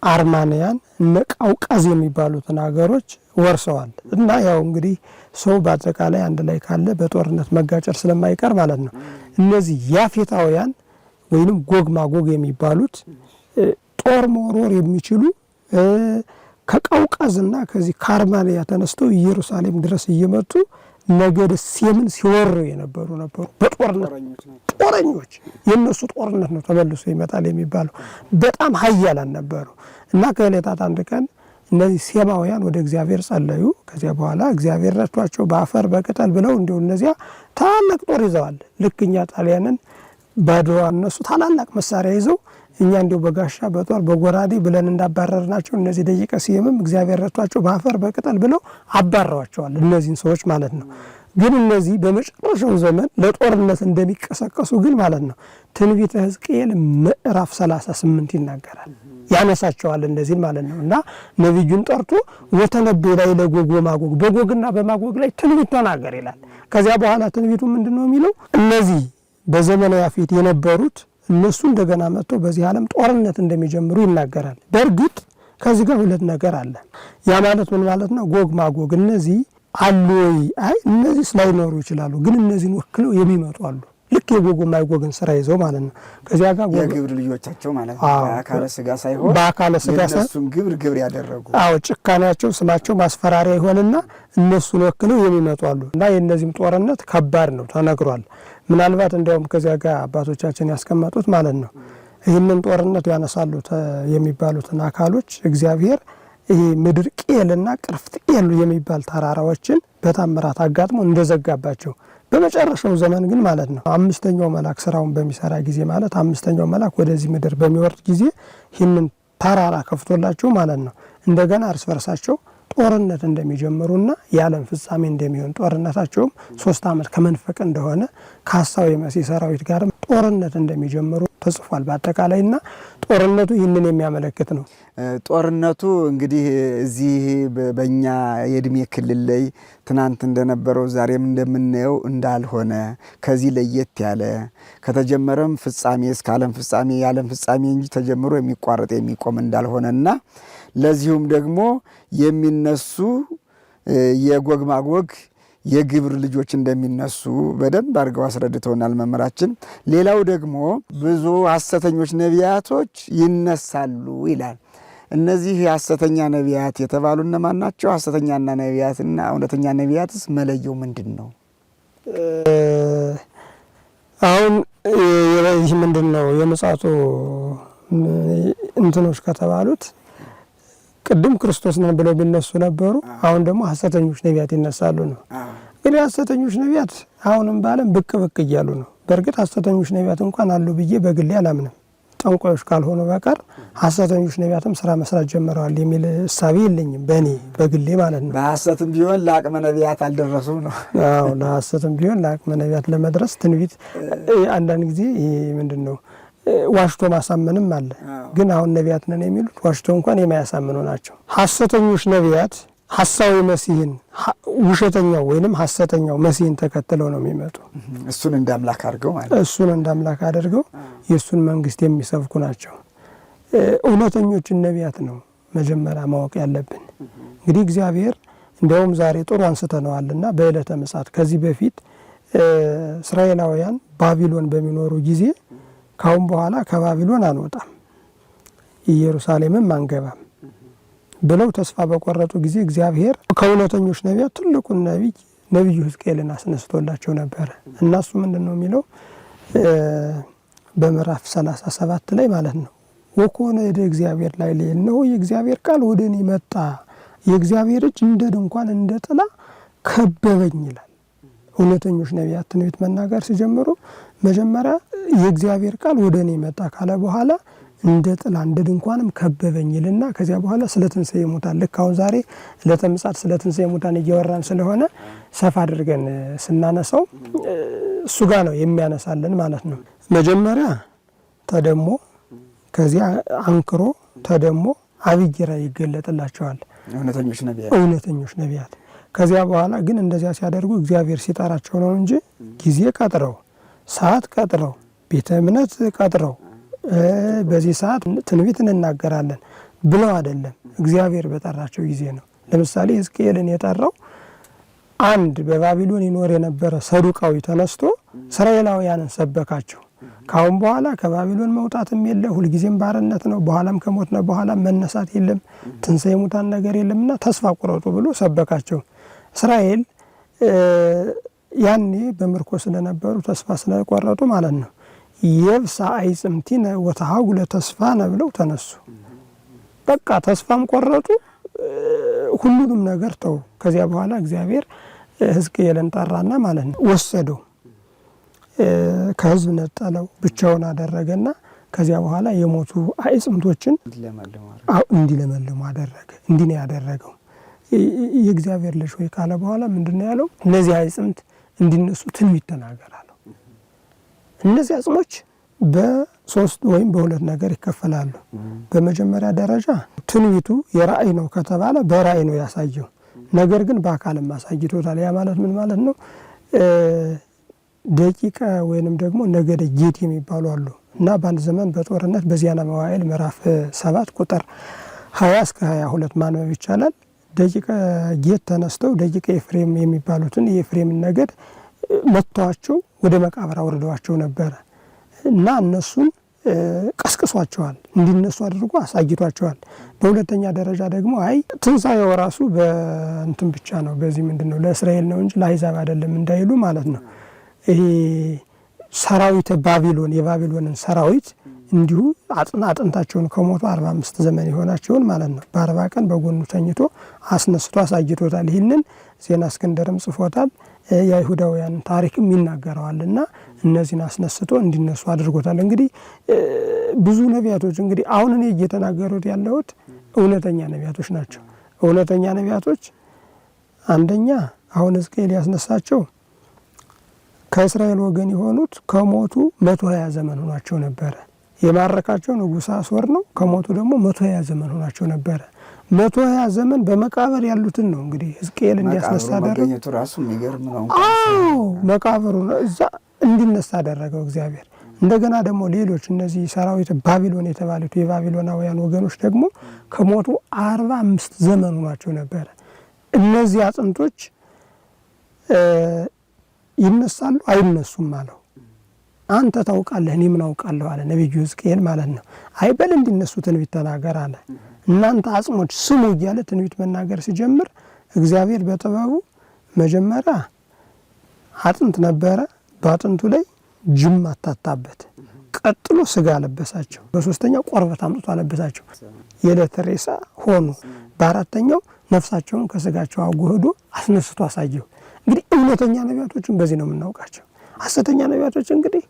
አርማንያን እነ ቃውቃዝ የሚባሉትን ሀገሮች ወርሰዋል። እና ያው እንግዲህ ሰው በአጠቃላይ አንድ ላይ ካለ በጦርነት መጋጨት ስለማይቀር ማለት ነው። እነዚህ ያፌታውያን ወይንም ጎግ ማጎግ የሚባሉት ጦር መወርወር የሚችሉ ከቃውቃዝና ከዚህ ከአርማንያ ተነስተው ኢየሩሳሌም ድረስ እየመጡ ነገደ ሴምን ሲወሩ የነበሩ ነበሩ። በጦርነት ጦረኞች፣ የነሱ ጦርነት ነው ተመልሶ ይመጣል የሚባለው። በጣም ኃያላን ነበሩ። እና ከዕለታት አንድ ቀን እነዚህ ሴማውያን ወደ እግዚአብሔር ጸለዩ። ከዚያ በኋላ እግዚአብሔር ረድቷቸው በአፈር በቅጠል ብለው እንዲሁ እነዚያ ታላቅ ጦር ይዘዋል። ልክ እኛ ጣሊያንን ባድዋ እነሱ ታላላቅ መሳሪያ ይዘው እኛ እንዲሁ በጋሻ በጦር በጎራዴ ብለን እንዳባረርናቸው እነዚህ ደቂቀ ሴምም እግዚአብሔር ረድቷቸው በአፈር በቅጠል ብለው አባረዋቸዋል፣ እነዚህን ሰዎች ማለት ነው። ግን እነዚህ በመጨረሻው ዘመን ለጦርነት እንደሚቀሰቀሱ ግን ማለት ነው ትንቢተ ሕዝቅኤል ምዕራፍ 38 ይናገራል፣ ያነሳቸዋል እነዚህን ማለት ነው። እና ነቢዩን ጠርቶ ወተነበየ ላይ ለጎግ ወማጎግ፣ በጎግና በማጎግ ላይ ትንቢት ተናገር ይላል። ከዚያ በኋላ ትንቢቱ ምንድነው የሚለው? እነዚህ በዘመነ ያፌት የነበሩት እነሱ እንደገና መጥተው በዚህ ዓለም ጦርነት እንደሚጀምሩ ይናገራል። በእርግጥ ከዚህ ጋር ሁለት ነገር አለ። ያ ማለት ምን ማለት ነው? ጎግ ማጎግ እነዚህ አሉ ወይ? አይ እነዚህ ላይኖሩ ይችላሉ፣ ግን እነዚህን ወክለው የሚመጡ አሉ። ልክ የጎግ ማጎግን ስራ ይዘው ማለት ነው። ከዚያ ጋር የግብር ልጆቻቸው ማለት ነው። በአካለ ስጋ ሳይሆን በአካለ ስጋ ሳይሆን የእነሱን ግብር ግብር ያደረጉ። አዎ፣ ጭካኔያቸው ስማቸው ማስፈራሪያ ይሆንና እነሱን ወክለው የሚመጡ አሉ። እና የእነዚህም ጦርነት ከባድ ነው ተነግሯል። ምናልባት እንዲያውም ከዚያ ጋር አባቶቻችን ያስቀመጡት ማለት ነው፣ ይህንን ጦርነት ያነሳሉ የሚባሉትን አካሎች እግዚአብሔር ይሄ ምድር ቄልና ቅርፍት ቄል የሚባል ተራራዎችን በታምራት አጋጥሞ እንደዘጋባቸው፣ በመጨረሻው ዘመን ግን ማለት ነው አምስተኛው መልአክ ስራውን በሚሰራ ጊዜ፣ ማለት አምስተኛው መልአክ ወደዚህ ምድር በሚወርድ ጊዜ ይህንን ተራራ ከፍቶላቸው ማለት ነው እንደገና እርስ በርሳቸው ጦርነት እንደሚጀምሩና የዓለም ፍጻሜ እንደሚሆን፣ ጦርነታቸውም 3 ዓመት ከመንፈቅ እንደሆነ፣ ከሐሳዊ መሲህ ሰራዊት ጋርም ጦርነት እንደሚጀምሩ ተጽፏል። በአጠቃላይና ጦርነቱ ይህንን የሚያመለክት ነው። ጦርነቱ እንግዲህ እዚህ በእኛ የእድሜ ክልል ላይ ትናንት እንደነበረው ዛሬም እንደምናየው እንዳልሆነ፣ ከዚህ ለየት ያለ፣ ከተጀመረም ፍጻሜ እስከ ዓለም ፍጻሜ፣ የዓለም ፍጻሜ እንጂ ተጀምሮ የሚቋረጥ የሚቆም እንዳልሆነና ለዚሁም ደግሞ የሚነሱ የጎግ ማጎግ የግብር ልጆች እንደሚነሱ በደንብ አድርገው አስረድተውናል መምህራችን። ሌላው ደግሞ ብዙ ሐሰተኞች ነቢያቶች ይነሳሉ ይላል። እነዚህ ሐሰተኛ ነቢያት የተባሉ እነማን ናቸው? ሐሰተኛና ነቢያትና እውነተኛ ነቢያትስ መለየው ምንድን ነው? አሁን ይህ ምንድን ነው የምጽአቱ እንትኖች ከተባሉት ቅድም ክርስቶስ ነን ብለው ቢነሱ ነበሩ። አሁን ደግሞ ሐሰተኞች ነቢያት ይነሳሉ ነው። እንግዲህ ሐሰተኞች ነቢያት አሁንም በዓለም ብቅ ብቅ እያሉ ነው። በእርግጥ ሐሰተኞች ነቢያት እንኳን አሉ ብዬ በግሌ አላምንም። ጠንቋዮች ካልሆኑ በቀር ሐሰተኞች ነቢያትም ስራ መስራት ጀምረዋል የሚል እሳቤ የለኝም፣ በእኔ በግሌ ማለት ነው። በሐሰትም ቢሆን ለአቅመ ነቢያት አልደረሱም ነው። አዎ፣ ለሐሰትም ቢሆን ለአቅመ ነቢያት ለመድረስ ትንቢት አንዳንድ ጊዜ ይሄ ምንድን ነው ዋሽቶ ማሳመንም አለ። ግን አሁን ነቢያት ነን የሚሉት ዋሽቶ እንኳን የማያሳምኑ ናቸው። ሐሰተኞች ነቢያት ሐሳዊ መሲህን፣ ውሸተኛው ወይንም ሐሰተኛው መሲህን ተከትለው ነው የሚመጡ። እሱን እንደ አምላክ አድርገው ማለት ነው። እሱን እንደ አምላክ አድርገው የእሱን መንግስት የሚሰብኩ ናቸው። እውነተኞችን ነቢያት ነው መጀመሪያ ማወቅ ያለብን። እንግዲህ እግዚአብሔር እንዲያውም ዛሬ ጥሩ አንስተነዋልና በዕለተ ምጽአት ከዚህ በፊት እስራኤላውያን ባቢሎን በሚኖሩ ጊዜ ካሁን በኋላ ከባቢሎን አንወጣም፣ ኢየሩሳሌምም አንገባም ብለው ተስፋ በቆረጡ ጊዜ እግዚአብሔር ከእውነተኞች ነቢያት ትልቁን ነቢይ ነቢዩ ሕዝቅኤልን አስነስቶላቸው ነበረ። እና እሱ ምንድን ነው የሚለው በምዕራፍ 37 ላይ ማለት ነው፣ ወኮነ እደ እግዚአብሔር ላይ እነሆ የእግዚአብሔር ቃል ወደ እኔ መጣ፣ የእግዚአብሔር እጅ እንደ ድንኳን እንደ ጥላ ከበበኝ ይላል። እውነተኞች ነቢያት ትንቢት መናገር ሲጀምሩ መጀመሪያ የእግዚአብሔር ቃል ወደ እኔ መጣ ካለ በኋላ እንደ ጥላ እንደ ድንኳንም ከበበኝ ይልና ከዚያ በኋላ ስለ ትንሣኤ ሙታን፣ ልክ አሁን ዛሬ ዕለተ ምጽአት ስለ ትንሣኤ ሙታን እያወራን ስለሆነ ሰፋ አድርገን ስናነሳው እሱ ጋር ነው የሚያነሳልን ማለት ነው። መጀመሪያ ተደሞ፣ ከዚያ አንክሮ ተደሞ አብይ ራእይ ይገለጥላቸዋል። እውነተኞች ነቢያት። እውነተኞች ነቢያት። ከዚያ በኋላ ግን እንደዚያ ሲያደርጉ እግዚአብሔር ሲጠራቸው ነው እንጂ ጊዜ ቀጥረው፣ ሰዓት ቀጥረው፣ ቤተ እምነት ቀጥረው በዚህ ሰዓት ትንቢት እንናገራለን ብለው አይደለም። እግዚአብሔር በጠራቸው ጊዜ ነው። ለምሳሌ ሕዝቅኤልን የጠራው አንድ በባቢሎን ይኖር የነበረ ሰዱቃዊ ተነስቶ እስራኤላውያንን ሰበካቸው። ካሁን በኋላ ከባቢሎን መውጣትም የለ፣ ሁልጊዜም ባርነት ነው፣ በኋላም ከሞትነ በኋላ መነሳት የለም፣ ትንሣኤ ሙታን ነገር የለምና ተስፋ ቁረጡ ብሎ ሰበካቸው። እስራኤል ያኔ በምርኮ ስለነበሩ ተስፋ ስለቆረጡ ማለት ነው የብሳ አዕጽምቲነ ወተሃጉለ ተስፋነ ብለው ተነሱ። በቃ ተስፋም ቆረጡ፣ ሁሉንም ነገር ተው። ከዚያ በኋላ እግዚአብሔር ሕዝቅኤልን ጠራና ማለት ነው ወሰደው፣ ከህዝብ ነጠለው፣ ብቻውን አደረገና ከዚያ በኋላ የሞቱ አዕጽምቶችን እንዲለመልሙ አደረገ። እንዲህ ነው ያደረገው። የእግዚአብሔር ልጅ ሆይ ካለ በኋላ ምንድነው ያለው? እነዚህ አዕጽምት እንዲነሱ ትንቢት ተናገር አለው። እነዚህ አጽሞች በሶስት ወይም በሁለት ነገር ይከፈላሉ። በመጀመሪያ ደረጃ ትንቢቱ የራእይ ነው ከተባለ በራእይ ነው ያሳየው። ነገር ግን በአካልም አሳይቶታል። ያ ማለት ምን ማለት ነው? ደቂቀ ወይንም ደግሞ ነገደ ጌት የሚባሉ አሉ። እና በአንድ ዘመን በጦርነት በዚያና መዋዕል ምዕራፍ 7 ቁጥር 20 እስከ 22 ማንበብ ይቻላል። ደቂቀ ጌት ተነስተው ደቂቀ ኤፍሬም የሚባሉትን የኤፍሬምን ነገድ መጥተዋቸው ወደ መቃብር አውርደዋቸው ነበረ እና እነሱን ቀስቅሷቸዋል፣ እንዲነሱ አድርጎ አሳይቷቸዋል። በሁለተኛ ደረጃ ደግሞ አይ ትንሳኤው ራሱ በእንትን ብቻ ነው፣ በዚህ ምንድን ነው ለእስራኤል ነው እንጂ ለአሕዛብ አይደለም እንዳይሉ ማለት ነው። ይሄ ሰራዊተ ባቢሎን የባቢሎንን ሰራዊት እንዲሁ አጥንታቸውን ከሞቱ 45 ዘመን የሆናቸውን ማለት ነው በ40 ቀን በጎኑ ተኝቶ አስነስቶ አሳይቶታል። ይህንን ዜና እስክንድርም ጽፎታል። የአይሁዳውያን ታሪክም ይናገረዋል። እና እነዚህን አስነስቶ እንዲነሱ አድርጎታል። እንግዲህ ብዙ ነቢያቶች እንግዲህ አሁን እኔ እየተናገሩት ያለሁት እውነተኛ ነቢያቶች ናቸው። እውነተኛ ነቢያቶች አንደኛ አሁን ሕዝቅኤል ያስነሳቸው ከእስራኤል ወገን የሆኑት ከሞቱ 120 ዘመን ሆኗቸው ነበረ። የማረካቸው ንጉሠ አሦር ነው። ከሞቱ ደግሞ 120 ዘመን ሆኗቸው ነበረ። 120 ዘመን በመቃብር ያሉትን ነው እንግዲህ ሕዝቅኤል እንዲያስነሳ አደረገው። አዎ መቃብሩ እዛ እንዲነሳ አደረገው እግዚአብሔር። እንደገና ደግሞ ሌሎች እነዚህ ሰራዊት ባቢሎን የተባሉት የባቢሎናውያን ወገኖች ደግሞ ከሞቱ 45 ዘመን ሆኗቸው ነበረ። እነዚህ አጥንቶች ይነሳሉ አይነሱም አለው። አንተ ታውቃለህ እኔ ምን አውቃለሁ አለ ነቢዩ ሕዝቅኤል ማለት ነው። አይ በል እንዲነሱ ትንቢት ተናገር አለ። እናንተ አጽሞች ስሙ እያለ ትንቢት መናገር ሲጀምር እግዚአብሔር በጥበቡ መጀመሪያ አጥንት ነበረ፣ በአጥንቱ ላይ ጅማት ታታበት፣ ቀጥሎ ስጋ አለበሳቸው፣ በሶስተኛው ቆርበት አምጥቶ አለበሳቸው፣ የዕለት ሬሳ ሆኑ። በአራተኛው ነፍሳቸውን ከስጋቸው አዋህዶ አስነስቶ አሳየው። እንግዲህ እውነተኛ ነቢያቶችን በዚህ ነው የምናውቃቸው። ሐሰተኛ ነቢያቶች እንግዲህ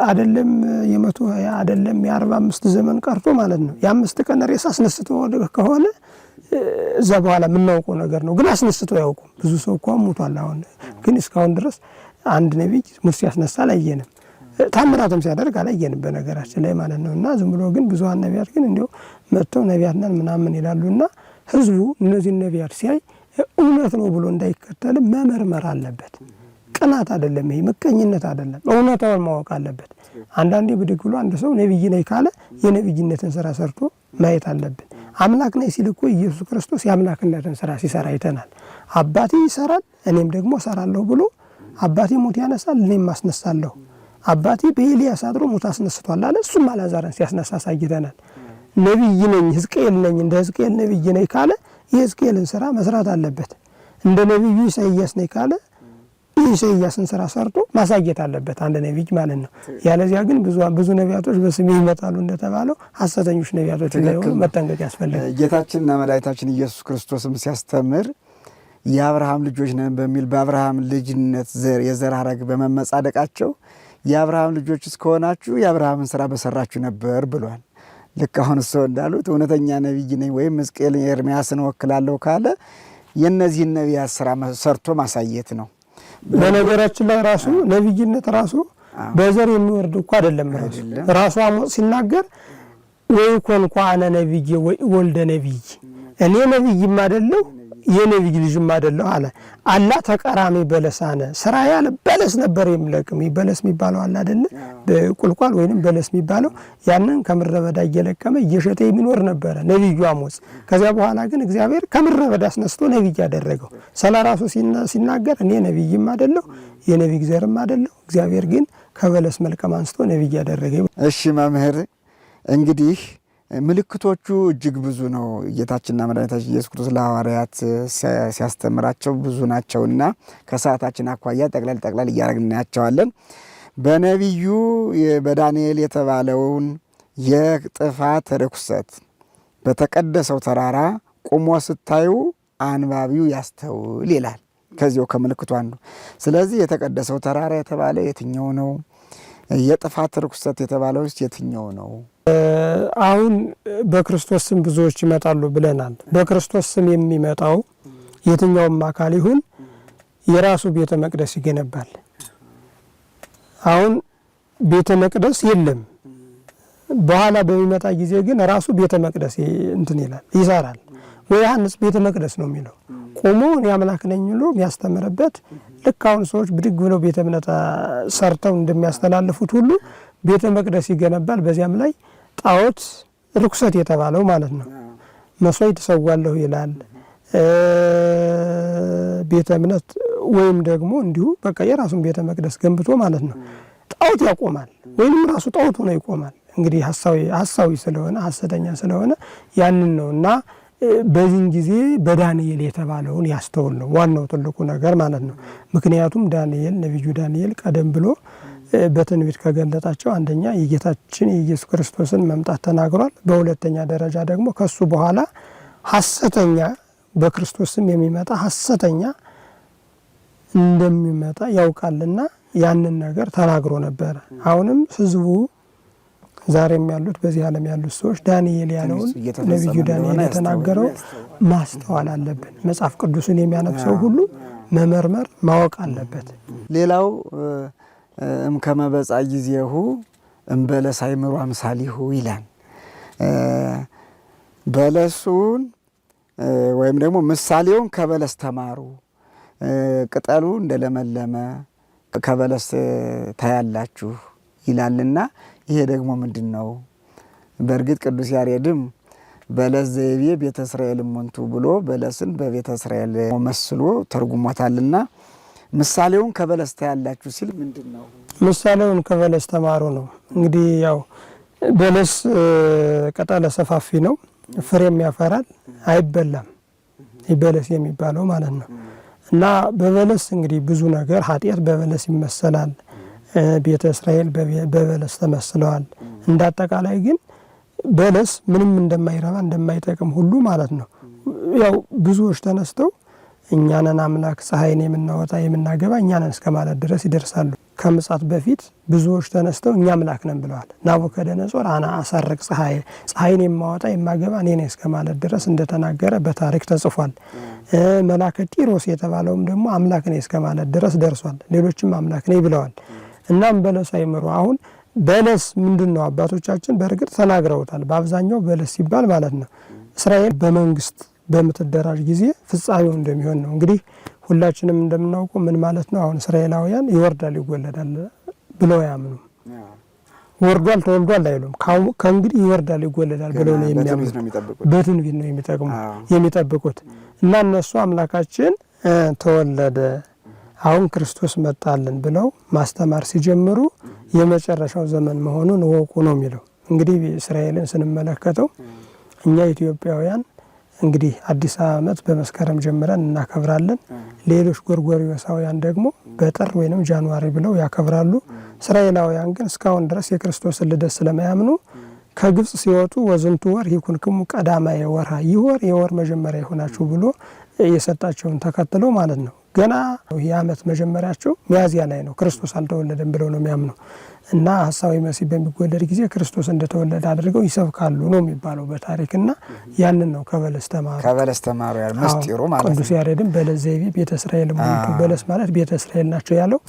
አይደለም የ120 አይደለም የ45 ዘመን ቀርቶ ማለት ነው የ5 ቀን ሬሳ አስነስቶ ከሆነ እዛ በኋላ የምናውቀው ነገር ነው። ግን አስነስቶ አያውቁም። ብዙ ሰው እኮ ሞቷል። አሁን ግን እስካሁን ድረስ አንድ ነቢይ ሙት ሲያስነሳ አላየንም። ታምራትም ሲያደርግ አላየንም በነገራችን ላይ ማለት ነው። እና ዝም ብሎ ግን ብዙሀን ነቢያት ግን እንዲያው መጥተው ነቢያት ነን ምናምን ይላሉና ህዝቡ እነዚህን ነቢያት ሲያይ እውነት ነው ብሎ እንዳይከተልም መመርመር አለበት። ቅናት አይደለም፣ ይሄ ምቀኝነት አይደለም። እውነታውን ማወቅ አለበት። አንዳንዴ ብድግ ብሎ አንድ ሰው ነቢይ ነኝ ካለ የነቢይነትን ስራ ሰርቶ ማየት አለብን። አምላክ ነኝ ሲል እኮ ኢየሱስ ክርስቶስ የአምላክነትን ስራ ሲሰራ አይተናል። አባቴ ይሰራል እኔም ደግሞ እሰራለሁ ብሎ አባቴ ሙት ያነሳል እኔም አስነሳለሁ፣ አባቴ በኤልያስ አድሮ ሙት አስነስቷል አለ። እሱም አልዓዛርን ሲያስነሳ አሳይተናል። ነቢይ ነኝ ሕዝቅኤል ነኝ እንደ ሕዝቅኤል ነቢይ ነኝ ካለ የሕዝቅኤልን ስራ መስራት አለበት። እንደ ነቢዩ ኢሳይያስ ነኝ ካለ የኢሳይያስን ስራ ሰርቶ ማሳየት አለበት፣ አንድ ነቢይ ማለት ነው። ያለዚያ ግን ብዙ ብዙ ነቢያቶች በስሜ ይመጣሉ እንደተባለው ሐሰተኞች ነቢያቶች እንዳይሆኑ መጠንቀቅ ያስፈልጋል። ጌታችንና መድኃኒታችን ኢየሱስ ክርስቶስም ሲያስተምር የአብርሃም ልጆች ነን በሚል በአብርሃም ልጅነት ዘር የዘር ሐረግ በመመጻደቃቸው የአብርሃም ልጆች እስከሆናችሁ የአብርሃምን ስራ በሰራችሁ ነበር ብሏል። ልክ አሁን እሰው እንዳሉት እውነተኛ ነቢይ ነኝ ወይም ሕዝቅኤል ኤርምያስን እወክላለሁ ካለ የእነዚህን ነቢያት ስራ ሰርቶ ማሳየት ነው። በነገራችን ላይ ራሱ ነቢይነት ራሱ በዘር የሚወርድ እኮ አይደለም። ራሱ ራሱ አሞጽ ሲናገር ወይ ኮንኳ አነ ነቢይ ወይ ወልደ ነቢይ፣ እኔ ነቢይም አይደለሁ የነቢይ ልጅም አይደለሁ አለ። አላ ተቀራሚ በለሳነ ስራ ያለ በለስ ነበር የሚለቅም በለስ የሚባለው አለ አይደለ? ቁልቋል ወይንም በለስ የሚባለው ያንን ከምድረ በዳ እየለቀመ እየሸጠ የሚኖር ነበረ ነቢዩ አሞጽ። ከዚያ በኋላ ግን እግዚአብሔር ከምድረ በዳ አስነስቶ ነቢይ ያደረገው። ስለ ራሱ ሲናገር እኔ ነቢይም አይደለሁ የነቢይ ዘርም አይደለሁ፣ እግዚአብሔር ግን ከበለስ መልቀም አንስቶ ነቢይ ያደረገ። እሺ መምህር እንግዲህ ምልክቶቹ እጅግ ብዙ ነው። ጌታችንና መድኃኒታችን ኢየሱስ ክርስቶስ ለሐዋርያት ሲያስተምራቸው ብዙ ናቸውና ከሰዓታችን አኳያ ጠቅለል ጠቅለል እያደረግን እናያቸዋለን። በነቢዩ በዳንኤል የተባለውን የጥፋት ርኩሰት በተቀደሰው ተራራ ቁሞ ስታዩ አንባቢው ያስተውል ይላል። ከዚያው ከምልክቱ አንዱ። ስለዚህ የተቀደሰው ተራራ የተባለ የትኛው ነው? የጥፋት ርኩሰት የተባለው የትኛው ነው? አሁን በክርስቶስ ስም ብዙዎች ይመጣሉ ብለናል። በክርስቶስ ስም የሚመጣው የትኛውም አካል ይሁን የራሱ ቤተ መቅደስ ይገነባል። አሁን ቤተ መቅደስ የለም። በኋላ በሚመጣ ጊዜ ግን ራሱ ቤተ መቅደስ እንትን ይላል ይሰራል። ወይ ዮሐንስ ቤተ መቅደስ ነው የሚለው ቆሞ እኔ አምላክ ነኝ ብሎ የሚያስተምርበት ልክ አሁን ሰዎች ብድግ ብለው ቤተ እምነት ሰርተው እንደሚያስተላልፉት ሁሉ ቤተ መቅደስ ይገነባል። በዚያም ላይ ጣዖት ርኩሰት የተባለው ማለት ነው መስዋዕት እሰዋለሁ ይላል። ቤተ እምነት ወይም ደግሞ እንዲሁ በቃ የራሱን ቤተ መቅደስ ገንብቶ ማለት ነው ጣዖት ያቆማል፣ ወይንም ራሱ ጣዖት ሆኖ ይቆማል። እንግዲህ ሀሳዊ ስለሆነ ሀሰተኛ ስለሆነ ያንን ነው እና በዚህን ጊዜ በዳንኤል የተባለውን ያስተውል ነው ዋናው ትልቁ ነገር ማለት ነው። ምክንያቱም ዳንኤል ነቢዩ ዳንኤል ቀደም ብሎ በትንቢት ከገለጣቸው አንደኛ የጌታችን የኢየሱስ ክርስቶስን መምጣት ተናግሯል። በሁለተኛ ደረጃ ደግሞ ከሱ በኋላ ሀሰተኛ በክርስቶስም የሚመጣ ሀሰተኛ እንደሚመጣ ያውቃልና ያንን ነገር ተናግሮ ነበረ። አሁንም ህዝቡ ዛሬም ያሉት በዚህ ዓለም ያሉት ሰዎች ዳንኤል ያለውን ነቢዩ ዳንኤል የተናገረው ማስተዋል አለብን። መጽሐፍ ቅዱስን የሚያነብ ሰው ሁሉ መመርመር ማወቅ አለበት። ሌላው እምከመ በጽሐ ጊዜሁ እምበለስ አእምሮ አምሳሊሁ ይላል። በለሱን ወይም ደግሞ ምሳሌውን ከበለስ ተማሩ፣ ቅጠሉ እንደለመለመ ከበለስ ታያላችሁ ይላልና ይሄ ደግሞ ምንድን ነው? በእርግጥ ቅዱስ ያሬድም በለስ ዘይቤ ቤተ እስራኤል እሙንቱ ብሎ በለስን በቤተ እስራኤል መስሎ ተርጉሞታልና ምሳሌውን ከበለስ ታያላችሁ ሲል ምንድን ነው? ምሳሌውን ከበለስ ተማሩ ነው። እንግዲህ ያው በለስ ቅጠለ ሰፋፊ ነው፣ ፍሬም ያፈራል፣ አይበላም። በለስ የሚባለው ማለት ነው። እና በበለስ እንግዲህ ብዙ ነገር ኃጢአት በበለስ ይመሰላል። ቤተ እስራኤል በበለስ ተመስለዋል። እንደ አጠቃላይ ግን በለስ ምንም እንደማይረባ እንደማይጠቅም ሁሉ ማለት ነው። ያው ብዙዎች ተነስተው እኛንን አምላክ ፀሐይን የምናወጣ የምናገባ እኛንን እስከ ማለት ድረስ ይደርሳሉ። ከምጻት በፊት ብዙዎች ተነስተው እኛ አምላክ ነን ብለዋል። ናቡከደነጾር አና አሳርቅ ፀሐይ ፀሐይን የማወጣ የማገባ እኔ ነኝ እስከ ማለት ድረስ እንደተናገረ በታሪክ ተጽፏል። መላከ ጢሮስ የተባለውም ደግሞ አምላክ ነኝ እስከ ማለት ድረስ ደርሷል። ሌሎችም አምላክ ነኝ ብለዋል። እናም በለስ አይምሮ አሁን በለስ ምንድን ነው? አባቶቻችን በእርግጥ ተናግረውታል። በአብዛኛው በለስ ሲባል ማለት ነው እስራኤል በመንግስት በምትደራጅ ጊዜ ፍጻሜው እንደሚሆን ነው። እንግዲህ ሁላችንም እንደምናውቀው ምን ማለት ነው? አሁን እስራኤላውያን ይወርዳል ይወለዳል ብለው አያምኑም። ወርዷል ተወልዷል አይሉም። ከእንግዲህ ይወርዳል ይወለዳል ብለው ነው የሚያምኑት። በትንቢት ነው የሚጠብቁት እና እነሱ አምላካችን ተወለደ አሁን ክርስቶስ መጣልን ብለው ማስተማር ሲጀምሩ የመጨረሻው ዘመን መሆኑን እወቁ ነው የሚለው። እንግዲህ እስራኤልን ስንመለከተው እኛ ኢትዮጵያውያን እንግዲህ አዲስ ዓመት በመስከረም ጀምረን እናከብራለን። ሌሎች ጎርጎርዮሳውያን ደግሞ በጥር ወይንም ጃንዋሪ ብለው ያከብራሉ። እስራኤላውያን ግን እስካሁን ድረስ የክርስቶስን ልደት ስለማያምኑ ከግብጽ ሲወጡ ወዝንቱ ወር ይኩንክሙ ቀዳማየ ወርሃ፣ ይህ ወር የወር መጀመሪያ ይሆናችሁ ብሎ የሰጣቸውን ተከትለው ማለት ነው። ገና የዓመት መጀመሪያቸው ሚያዝያ ላይ ነው። ክርስቶስ አልተወለደም ብለው ነው የሚያምኑ እና ሐሳዊ መሲህ በሚወለድ ጊዜ ክርስቶስ እንደተወለደ አድርገው ይሰብካሉ ነው የሚባለው በታሪክና ያንን ነው ከበለስ ተማሩ ከበለስ ተማሩ ያል ምስጢሩ ማለት ነው። ቅዱስ ያሬድም በለስ ዘይቤ ቤተ እስራኤል ሞቱ በለስ ማለት ቤተ እስራኤል ናቸው ያለው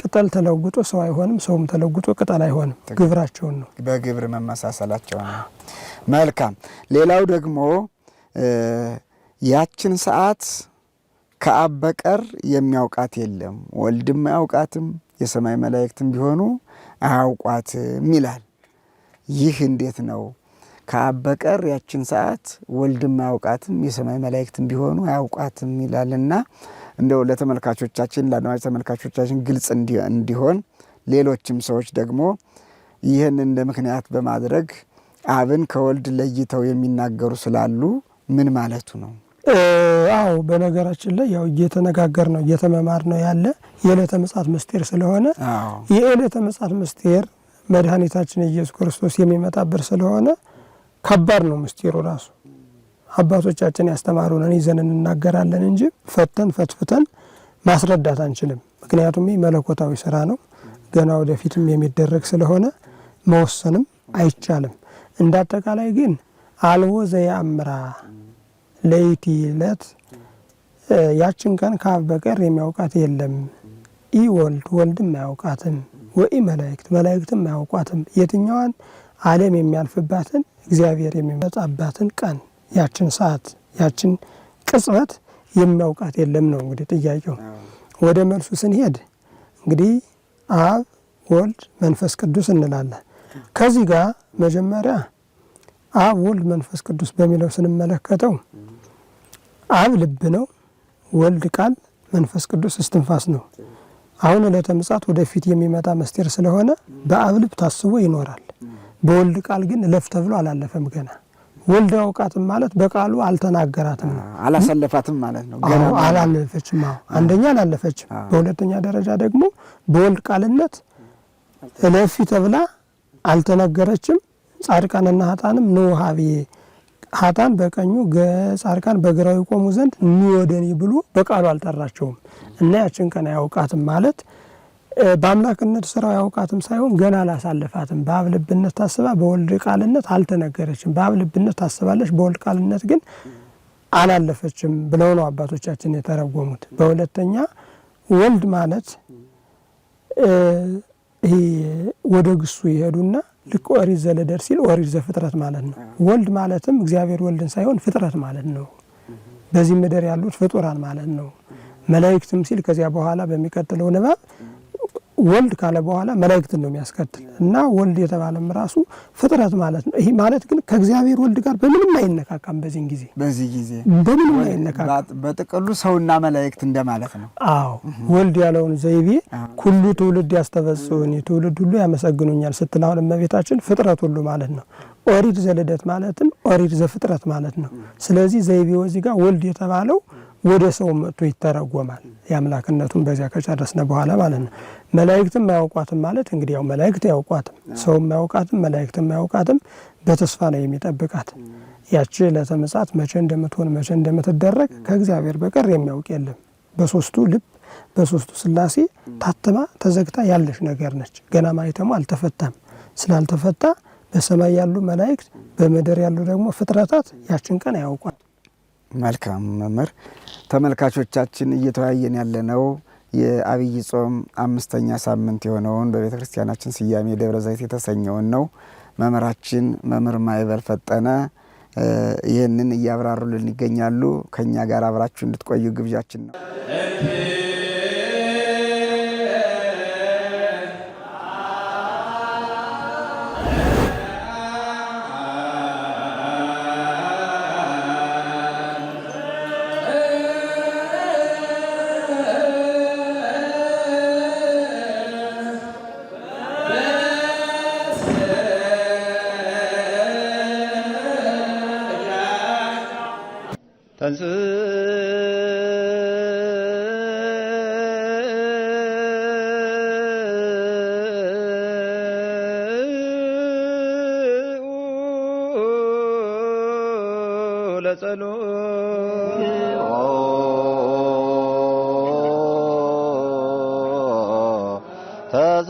ቅጠል ተለውጦ ሰው አይሆንም፣ ሰውም ተለውጦ ቅጠል አይሆንም። ግብራቸውን ነው በግብር መመሳሰላቸው ነው። መልካም። ሌላው ደግሞ ያችን ሰዓት ከአብ በቀር የሚያውቃት የለም፣ ወልድም አያውቃትም፣ የሰማይ መላእክትም ቢሆኑ አያውቋትም ይላል። ይህ እንዴት ነው? ከአብ በቀር ያችን ሰዓት ወልድም አያውቃትም፣ የሰማይ መላእክትም ቢሆኑ አያውቋትም ይላልና እንደው ለተመልካቾቻችን ለአድማጭ ተመልካቾቻችን ግልጽ እንዲሆን ሌሎችም ሰዎች ደግሞ ይህን እንደ ምክንያት በማድረግ አብን ከወልድ ለይተው የሚናገሩ ስላሉ ምን ማለቱ ነው? አዎ በነገራችን ላይ ያው እየተነጋገር ነው እየተመማር ነው ያለ የዕለተ ምጽአት ምስጢር ስለሆነ የዕለተ ምጽአት ምስጢር መድኃኒታችን ኢየሱስ ክርስቶስ የሚመጣበት ስለሆነ ከባድ ነው ምስጢሩ ራሱ። አባቶቻችን ያስተማሩንን ይዘን እንናገራለን እንጂ ፈተን ፈትፍተን ማስረዳት አንችልም። ምክንያቱም ይህ መለኮታዊ ስራ ነው፣ ገና ወደፊትም የሚደረግ ስለሆነ መወሰንም አይቻልም። እንደ አጠቃላይ ግን አልቦ ዘየአምራ ለይቲ ዕለት ያችን ቀን ከአብ በቀር የሚያውቃት የለም። ኢ ወልድ ወልድም አያውቃትም፣ ወኢ መላእክት መላእክትም አያውቋትም። የትኛዋን ዓለም የሚያልፍባትን እግዚአብሔር የሚመጣባትን ቀን ያችን ሰዓት ያችን ቅጽበት የሚያውቃት የለም ነው እንግዲህ ጥያቄው። ወደ መልሱ ስንሄድ እንግዲህ አብ ወልድ፣ መንፈስ ቅዱስ እንላለን። ከዚህ ጋር መጀመሪያ አብ ወልድ መንፈስ ቅዱስ በሚለው ስንመለከተው አብ ልብ ነው፣ ወልድ ቃል፣ መንፈስ ቅዱስ እስትንፋስ ነው። አሁን ዕለተ ምጽአት ወደፊት የሚመጣ ምስጢር ስለሆነ በአብ ልብ ታስቦ ይኖራል። በወልድ ቃል ግን እለፍ ተብሎ አላለፈም ገና። ወልድ ያውቃትም ማለት በቃሉ አልተናገራትም ነው። አላሰለፋትም ማለት ነው። ገና አላለፈችም። አዎ አንደኛ አላለፈችም። በሁለተኛ ደረጃ ደግሞ በወልድ ቃልነት እለፊ ተብላ አልተነገረችም። ጻድቃንና ሀጣንም ኑ ሀብዬ፣ ሀጣን በቀኙ ጻድቃን በግራው ይቆሙ ዘንድ ኑ ወደኔ ብሎ በቃሉ አልጠራቸውም እና ያችን ቀን አያውቃትም ማለት በአምላክነት ስራው ያውቃትም ሳይሆን ገና አላሳለፋትም። በአብ ልብነት ታስባ በወልድ ቃልነት አልተነገረችም። በአብ ልብነት ታስባለች፣ በወልድ ቃልነት ግን አላለፈችም ብለው ነው አባቶቻችን የተረጎሙት። በሁለተኛ ወልድ ማለት ይሄ ወደ ግሱ ይሄዱና ልክ ኦሪት ዘልደት ሲል ኦሪት ዘፍጥረት ማለት ነው። ወልድ ማለትም እግዚአብሔር ወልድን ሳይሆን ፍጥረት ማለት ነው። በዚህ ምድር ያሉት ፍጡራን ማለት ነው። መላእክትም ሲል ከዚያ በኋላ በሚቀጥለው ንባብ ወልድ ካለ በኋላ መላእክትን ነው የሚያስከትል እና ወልድ የተባለም ራሱ ፍጥረት ማለት ነው። ይሄ ማለት ግን ከእግዚአብሔር ወልድ ጋር በምንም አይነካካም። በዚህን ጊዜ በዚህ ጊዜ በምንም አይነካካም። በጥቅሉ ሰውና መላእክት እንደማለት ነው። አዎ ወልድ ያለውን ዘይቤ ኩሉ ትውልድ ያስተበጽኡኒ፣ ትውልድ ሁሉ ያመሰግኑኛል ስትል አሁን እመቤታችን ፍጥረት ሁሉ ማለት ነው። ኦሪት ዘልደት ማለትም ኦሪት ዘፍጥረት ማለት ነው። ስለዚህ ዘይቤው እዚህ ጋር ወልድ የተባለው ወደ ሰው መጥቶ ይተረጎማል። የአምላክነቱን በዚያ ከጨረስነ በኋላ ማለት ነው። መላእክትም አያውቋትም ማለት እንግዲህ ያው መላእክት አያውቋትም፣ ሰውም አያውቃትም፣ መላእክትም አያውቃትም። በተስፋ ነው የሚጠብቃት። ያቺ ዕለተ ምጽአት መቼ እንደምትሆን መቼ እንደምትደረግ ከእግዚአብሔር በቀር የሚያውቅ የለም። በሶስቱ ልብ በሶስቱ ሥላሴ ታትማ ተዘግታ ያለች ነገር ነች። ገና ማኅተሙ አልተፈታም። ስላልተፈታ በሰማይ ያሉ መላእክት በምድር ያሉ ደግሞ ፍጥረታት ያችን ቀን አያውቋት። መልካም መምህር፣ ተመልካቾቻችን እየተወያየን ያለነው የአብይ ጾም 5ኛ ሳምንት የሆነውን በቤተ ክርስቲያናችን ስያሜ ደብረ ዘይት የተሰኘውን ነው። መምህራችን መምህር ማይበል ፈጠነ ይህንን እያብራሩልን ይገኛሉ። ከኛ ጋር አብራችሁ እንድትቆዩ ግብዣችን ነው። ተንሥኡ ለጸሎት ተሳ